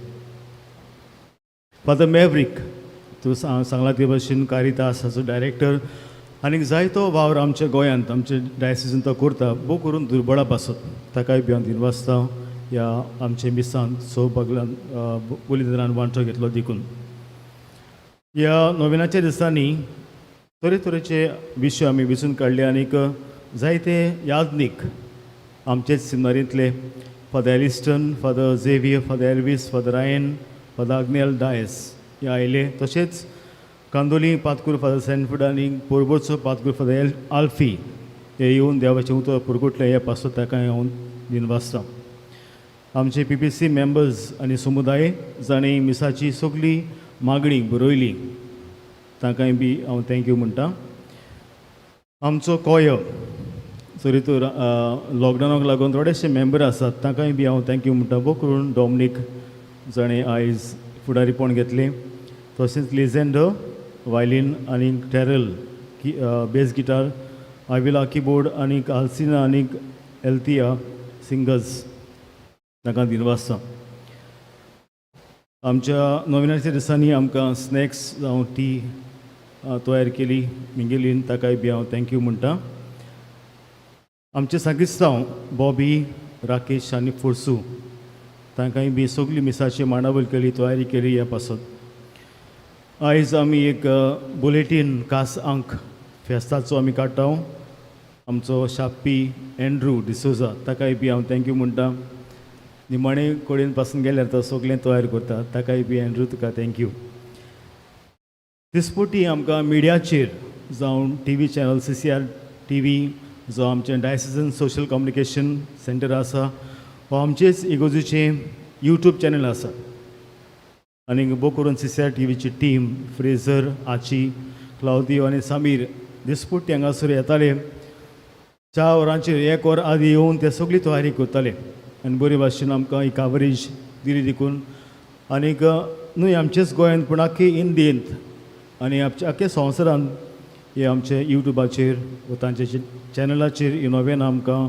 फादर मॅवरीक तूं सांगला ते भशेन कारितासाचो डायरेक्टर आनीक जायतो वावर आमच्या गोंयांत आमच्या डायसिसान तो करता, भोव करून दुर्बळा पासत ताकाय बी हांव दिनवासता ह्या आमच्या मिसान सौभाग्यान बलिदानान वांटो घेतलो देखून. ह्या नोवेनाच्या दिसांनी तरेतरेचे विशय आमी वेंचून काडले आनीक जायते याज्ञीक आमचेच सिमनारींतले Father Aliston, Father Xavier, Father Elvis, Father Ryan, Father Agnel Dias हे आयले. तशेंच कांदोली पातकूर फादर सँडफूड आनी पोरबोचो पातकूर फादर एल आल्फी हे येवन देवाचें उतर पुरगुटलें हे पासत ताका हांव दिनवासता. आमचे पीपीसी मेंबर्स आनी समुदाय जांणी मिसाची सगळी मागणी बरयली तांकांय बी हांव thank you म्हणटा. आमचो कोयो जरी तर लॉकडावनाक लागून थोडेशे मेंबर आसात तांकांय बी हांव thank you म्हणटा, भोव करून डॉमनीक जाणें आयज फुडारीपण घेतलें, तशेंच लिझेंडो वायलीन आनी टॅरल की बेस गिटार, आविला किबोर्ड आनी आल्सिना आनी एल्थिया सिंगर्स तांकां दिनवासता. आमच्या नविनाच्या दिसांनी आमकां स्नॅक्स जावं टी तयार केली मिंगेलीन ताकाय बी हांव thank you म्हणटा. आमचे सांगिस्तांव बॉबी, राकेश आनी फोर्सू तांकांय बी सगळी मिसाची मांडावळ केली, तयारी केली ह्या पासत. आयज आमी एक बुलेटीन खास अंक फेस्ताचो आमी काडटा. आमचो शाप्पी एंड्रू डिसोजा ताकाय बी हांव thank you म्हणटा. निमाणे कडेन पासून गेल्यार तो सगळें तयार करता, ताकाय बी एंड्रू तुका thank you. दिसपटी आमकां मिडियाचेर जावं TV channel CCR TV जो आमचें डायसिजन सोशल कम्युनिकेशन सेंटर आसा हो आमचेच इगोर्जेचें यूट्यूब चॅनल आसा आनी भोव करून सीसीआर टीव्हीची टीम फ्रेझर, आची, क्लावदियो आनी सामीर दिसपट्टी हांगासर येताले. 4 वरांचेर 1 वर आदी येवन ते सगळी तयारी करताले आनी बरी भाशेन आमकां ही कवरेज दिली देखून आनीक न्हय आमचेच गोंयांत पूण आख्खे इंडियेंत आनी आमच्या आख्खे संवसारांत हे आमचे यूट्यूबाचेर व तांचे चॅनलाचेर ही नोवेन आमकां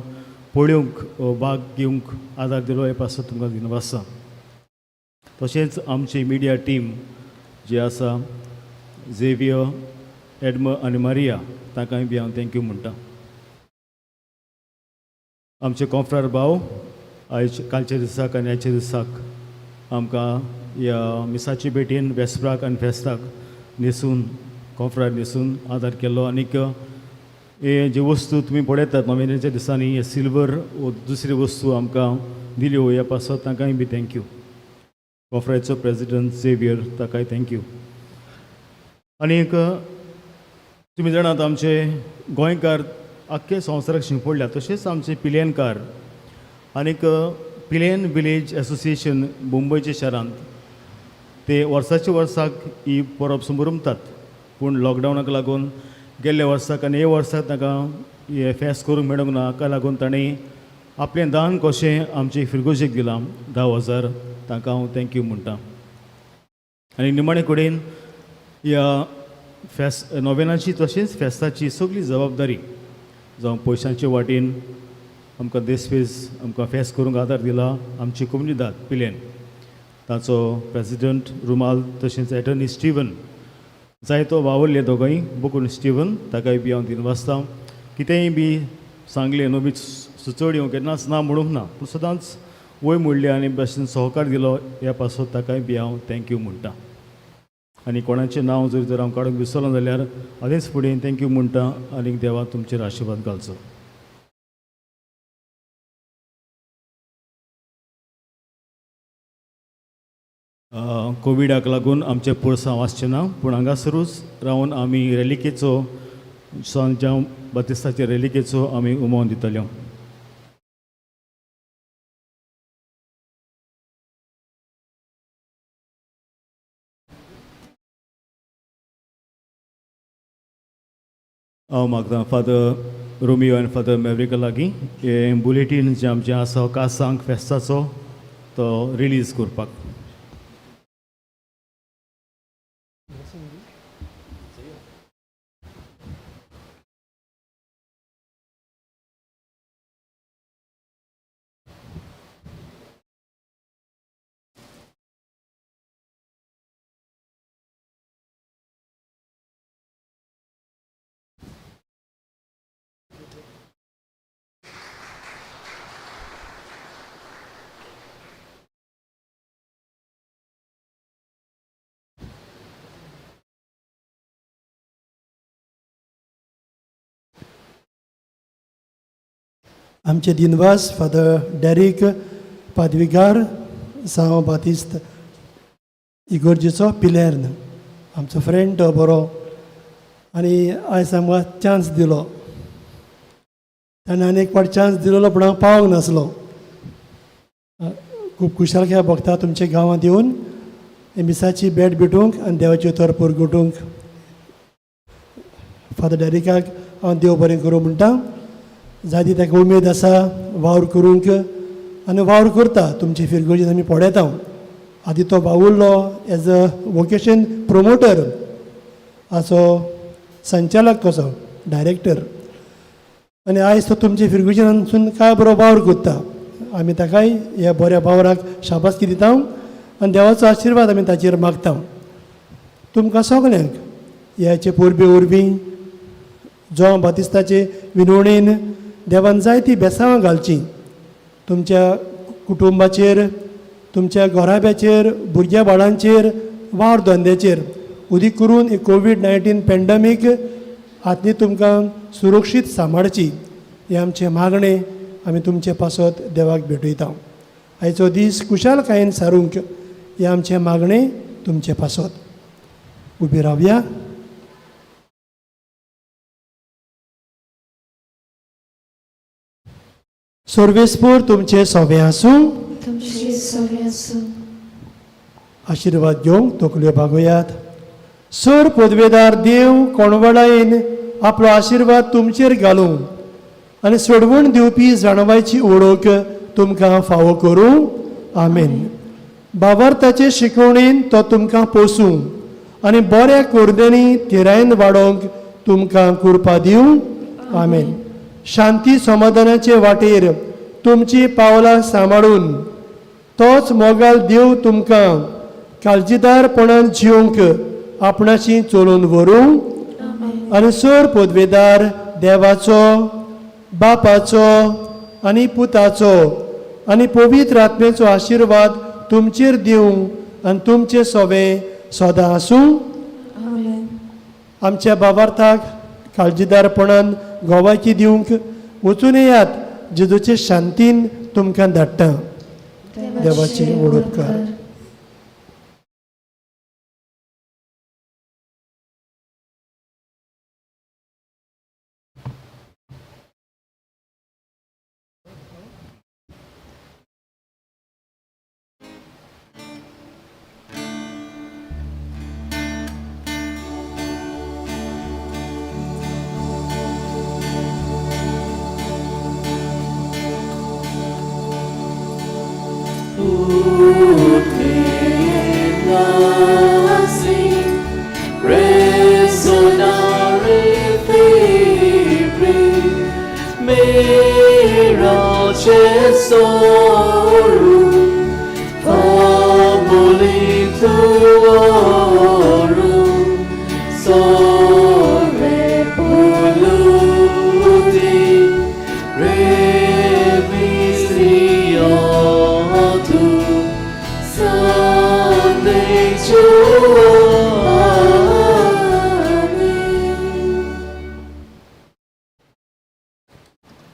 पळोवंक भाग घेवंक आदार दिलो हे पासत तुमकां दिनवासा. तशेंच आमची मिडिया टीम जी आसा झेवियर, एडम आनी मारिया तांकांय बी हांव thank you म्हणटा. आमचे कोंफ्रार भाव आयज कालच्या दिसाक आनी आयच्या दिसाक आमकां ह्या मिसाचे भेटेन वेस्प्राक आनी फेस्ताक न्हेसून कोंफ्रार न्हेसून आदार केलो. आनीक हे जे वस्तू तुमी पळयतात नोवेनाच्या दिसांनी हे सिल्वर वो दुसरी वस्तू आमकां दिल्यो ह्या पासत तांकांय बी thank you. कोंफ्राचो प्रेजिडंट झेवियर ताकाय thank you. आनीक तुमी जाणात आमचे गोंयकार आख्खे संवसाराक शिंपडल्या, तशेंच आमचे पिलेनकार आनीक पिलेन विलेज एसोसिएशन मुंबयच्या शारांत ते वर्साच्या वर्साक ही परब समरमतात, पूण लॉकडावनाक लागून गेल्ल्या वर्साक आनी हे वर्साक तांकां हे फेस्त करूंक मेळूंक ना. हाका लागून तांणी आपलें दान कशें आमचे फिरगोजेक दिलां 10,000, तांकां हांव thank you म्हणटा. आनी निमाणे कडेन ह्या फेस्त नोवेनाची तशेंच फेस्ताची सगळी जबाबदारी जावं पयशांचे वाटेन आमकां देसपेज आमकां फेस्त करूंक आदार दिला आमची कोमुनिदाद पिलेन ताचो प्रेजिडंट रुमाल तशेंच एटर्नी स्टिवन जायतो वावुरले दोगांय बोकून स्टिवन ताकाय बी हांव दिनवासता. कितेंय बी सांगलें न्हू बी सुचोवण्यो केन्नाच ना म्हणूंक ना, पूण सदांच वय म्हणली आनी भाशेन सहकार दिलो ह्या पासत ताकाय बी हांव thank you म्हणटा. आनी कोणाचें नांव जर तर हांव काडूंक विसरलो जाल्यार आदींच फुडें thank you म्हणटा आनी देवा तुमचेर आशिर्वाद घालचो. कोविडाक लागून आमचें पुरसांव आसचें ना, पूण हांगासरूच रावन आमी रेलिकेचो सान जांव बातिस्ताचे रेलिकेचो आमी उमोवन दितले. हांव मागता फादर रोमियो आनी फादर मेवरिका लागीं हें बुलेटीन जें आमचें आसा कासांक फेस्ताचो तो रिलीज करपाक. आमचे दिनवास फादर डॅरीक पादविगार सांव बातिस्त इगोर्जेचो पिलेर्न आमचो फ्रेंड तो बरो आनी आयज आमकां चान्स दिलो. ताणें आनी एक फावट चान्स दिलेलो पूण हांव पावंक नासलो. खूब खुशालकाय भोगता तुमच्या गांवांत येवन मिसाची भेट भेटूंक आनी देवाची उतर परगटूंक. फादर डॅरिकाक हांव देव बरें करूं म्हणटा. जायती ताका उमेद आसा वावर करूंक आनी वावर करता. तुमचे फिरगर्जेन आमी पळयता. आदी तो वावुरलो एज अ वोकेशन प्रोमोटर हाचो संचालक कसो डायरेक्टर आनी आयज तो तुमचे फिरगर्जेनसून काय बरो वावर करता. आमी ताकाय ह्या बऱ्या वावराक शाबासकी दिता आनी देवाचो आशिर्वाद आमी ताचेर मागता. तुमकां सगल्यांक ह्याचे परबे वरवीं जोंव बातिस्ताचे विनवणेन देवान जायतीं बेसांवां घालचीं तुमच्या कुटुंबाचेर, तुमच्या घराब्याचेर, भुरग्या बाळांचेर, वावर धंद्याचेर. उदीक करून ही कोवीड-19 पेंडमीक हातली तुमकां सुरक्षीत सांबाळची हें आमचें मागणें आमी तुमचे पासत देवाक भेटयता. आयचो दीस खुशालकायेन सारूंक हें आमचें मागणें तुमचे पासत. उबी रावया. सर्वेस्पूर तुमचे सोबें आसूं. तुमचे सोबें आसूं. आशिर्वाद घेवंक तकल्यो बागोयात. सर पदवेदार देव कोणवळायेन आपलो आशिर्वाद तुमचेर घालूं आनी सोडवण दिवपी जाणवायची ओळख तुमकां फावो करूं. आमेन. बाबार्थाचे शिकवणेन तो तुमकां पोसूं आनी बऱ्या कोरद्यांनी थिरायेन वाडोवंक तुमकां कृपा दिवं. आमेन. शांती समाधानाचे वाटेर तुमची पावलां सांबाळून तोच मोगाल देव तुमकां काळजीदारपणान जिवंक आपणाशी चलोवन व्हरूं. आनी सर पदवेदार देवाचो, बापाचो आनी पुताचो आनी पवित्र आत्म्याचो आशिर्वाद तुमचेर दिवं आनी तुमचें सोबें सदां आसूं. आमच्या बाबार्थाक काळजीदारपणान गोवाची दिवंक वचून येयात. जेजूचे शांतीन तुमकां धाडटा. देवाचे व्हड उपकार.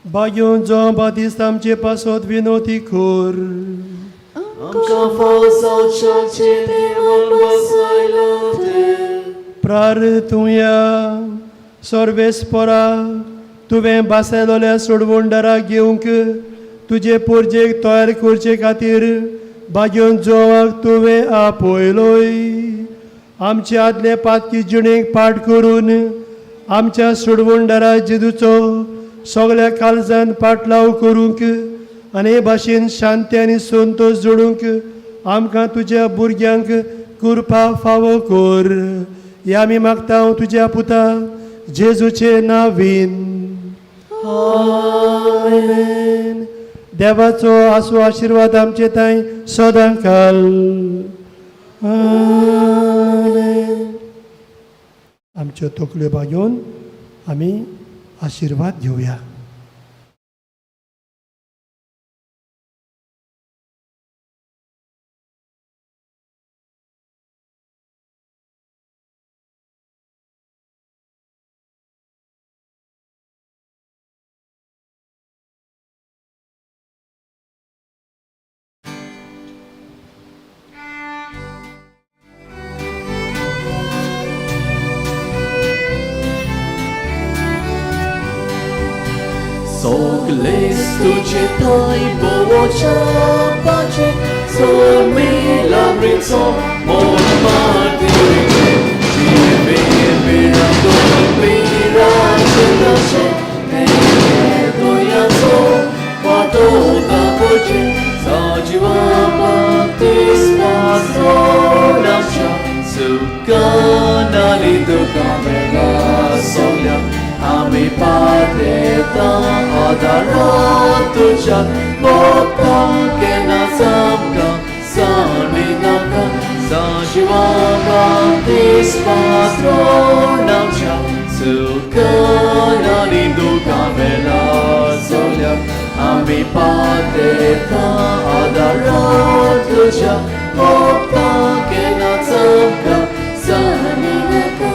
भाग्योन जो बातीस्त आमचे पासत विनोती कर. आमकां फाव जावच्याचें देवान बसयलां तें. प्रार्थुया. सर्वेस्परा तुवें बासयलोल्या सोडवणदाराक घेवंक तुजे पोरजेक तयार करचे खातीर भाग्योन जोवाक तुवें आपयलोय. आमचे आदले पातकी जिणेक पाठ करून आमच्या सोडवणदारा जेजूचो सगळ्या काळजान पाटलाव करूंक आनी हे भाशेन शांती आनी संतोश जोडूंक आमकां तुज्या भुरग्यांक कृपा फावो कर. हे आमी मागता तुज्या पुता जेजूचे नावीन. आमेन. देवाचो आसो आशिर्वाद आमचे तांय सदां काल. आमेन. आमच्यो तकल्यो बागोवन आमी आशिर्वाद घेवया. Sogles तुझे ताई बोवच्या पाचे सोमेला मृत्सो मोर मातिरिचे जीवे बिरांदो बिराचे दशे दोयाचो वाटो दाखोचे सजीवा बाप्तिस्माचो नामच्या सुखान आनी दुखां वेळा सगल्या आमी पादेता आदारा तुज्या मोगता केन्ना सामकां साणी नाका सजीवा बाप्तिस्माचो नामच्या सुखान आनी दुखां वेळा सगल्या आमी पादेता आदारा तुज्या मोगता केन्ना सामकां साणी नाका.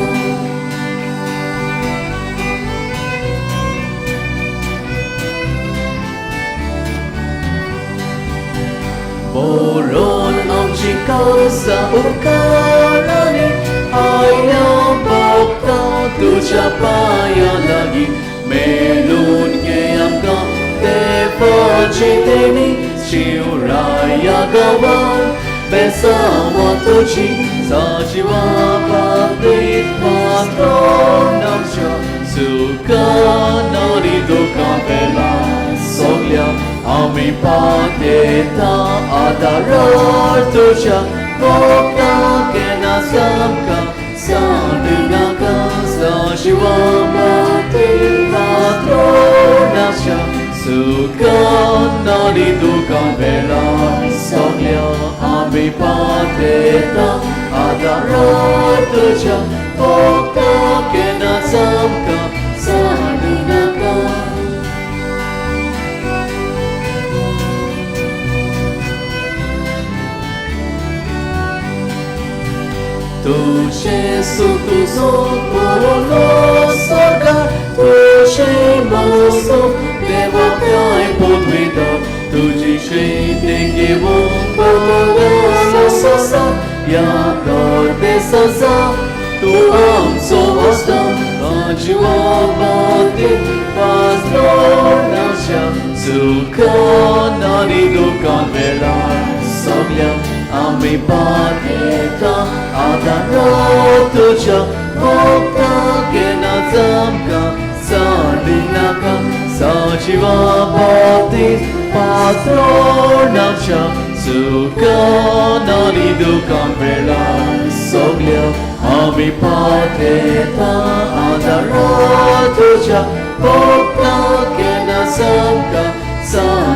Boron आमची काळजां उपकारांनी आयल्या भोगता तुज्या पांयां लागीं मेळून घे आमकां देवाची देणी शिवराया गांवान बेसांवां तुजी सजीवा बाप्तिस्माचो नामच्या सुखान आनी दुखां वेळा सगल्या आमी पादेता आदारा तुज्या मोगता केन्ना सामकां सांड नाका सजीवा बाप्तिस्माचो नामच्या सुखान आनी दुखां वेळा सगल्या आमी पादेता आदारा तुज्या मोगता केन्ना सामकां सांड नाका. तुझे तुझो कोलो स्वर्गार तुझे मासो देवा प्याय पदवीता तुझी शेती घेवन पदवा या देसाचा तूं आमचो आसता जिवा बातीत पासच्या सुखान आनी दुखान वेळार सगल्या आमी पादेता आदारा तुज्या मोगता केन्ना आमकां सांडी नाका सजीवा बातीत पासच्या सुखान आनी दुखान वेळार सगल्या आमी पादेता आदारा तुज्या मोगता केन्ना आमकां सांडी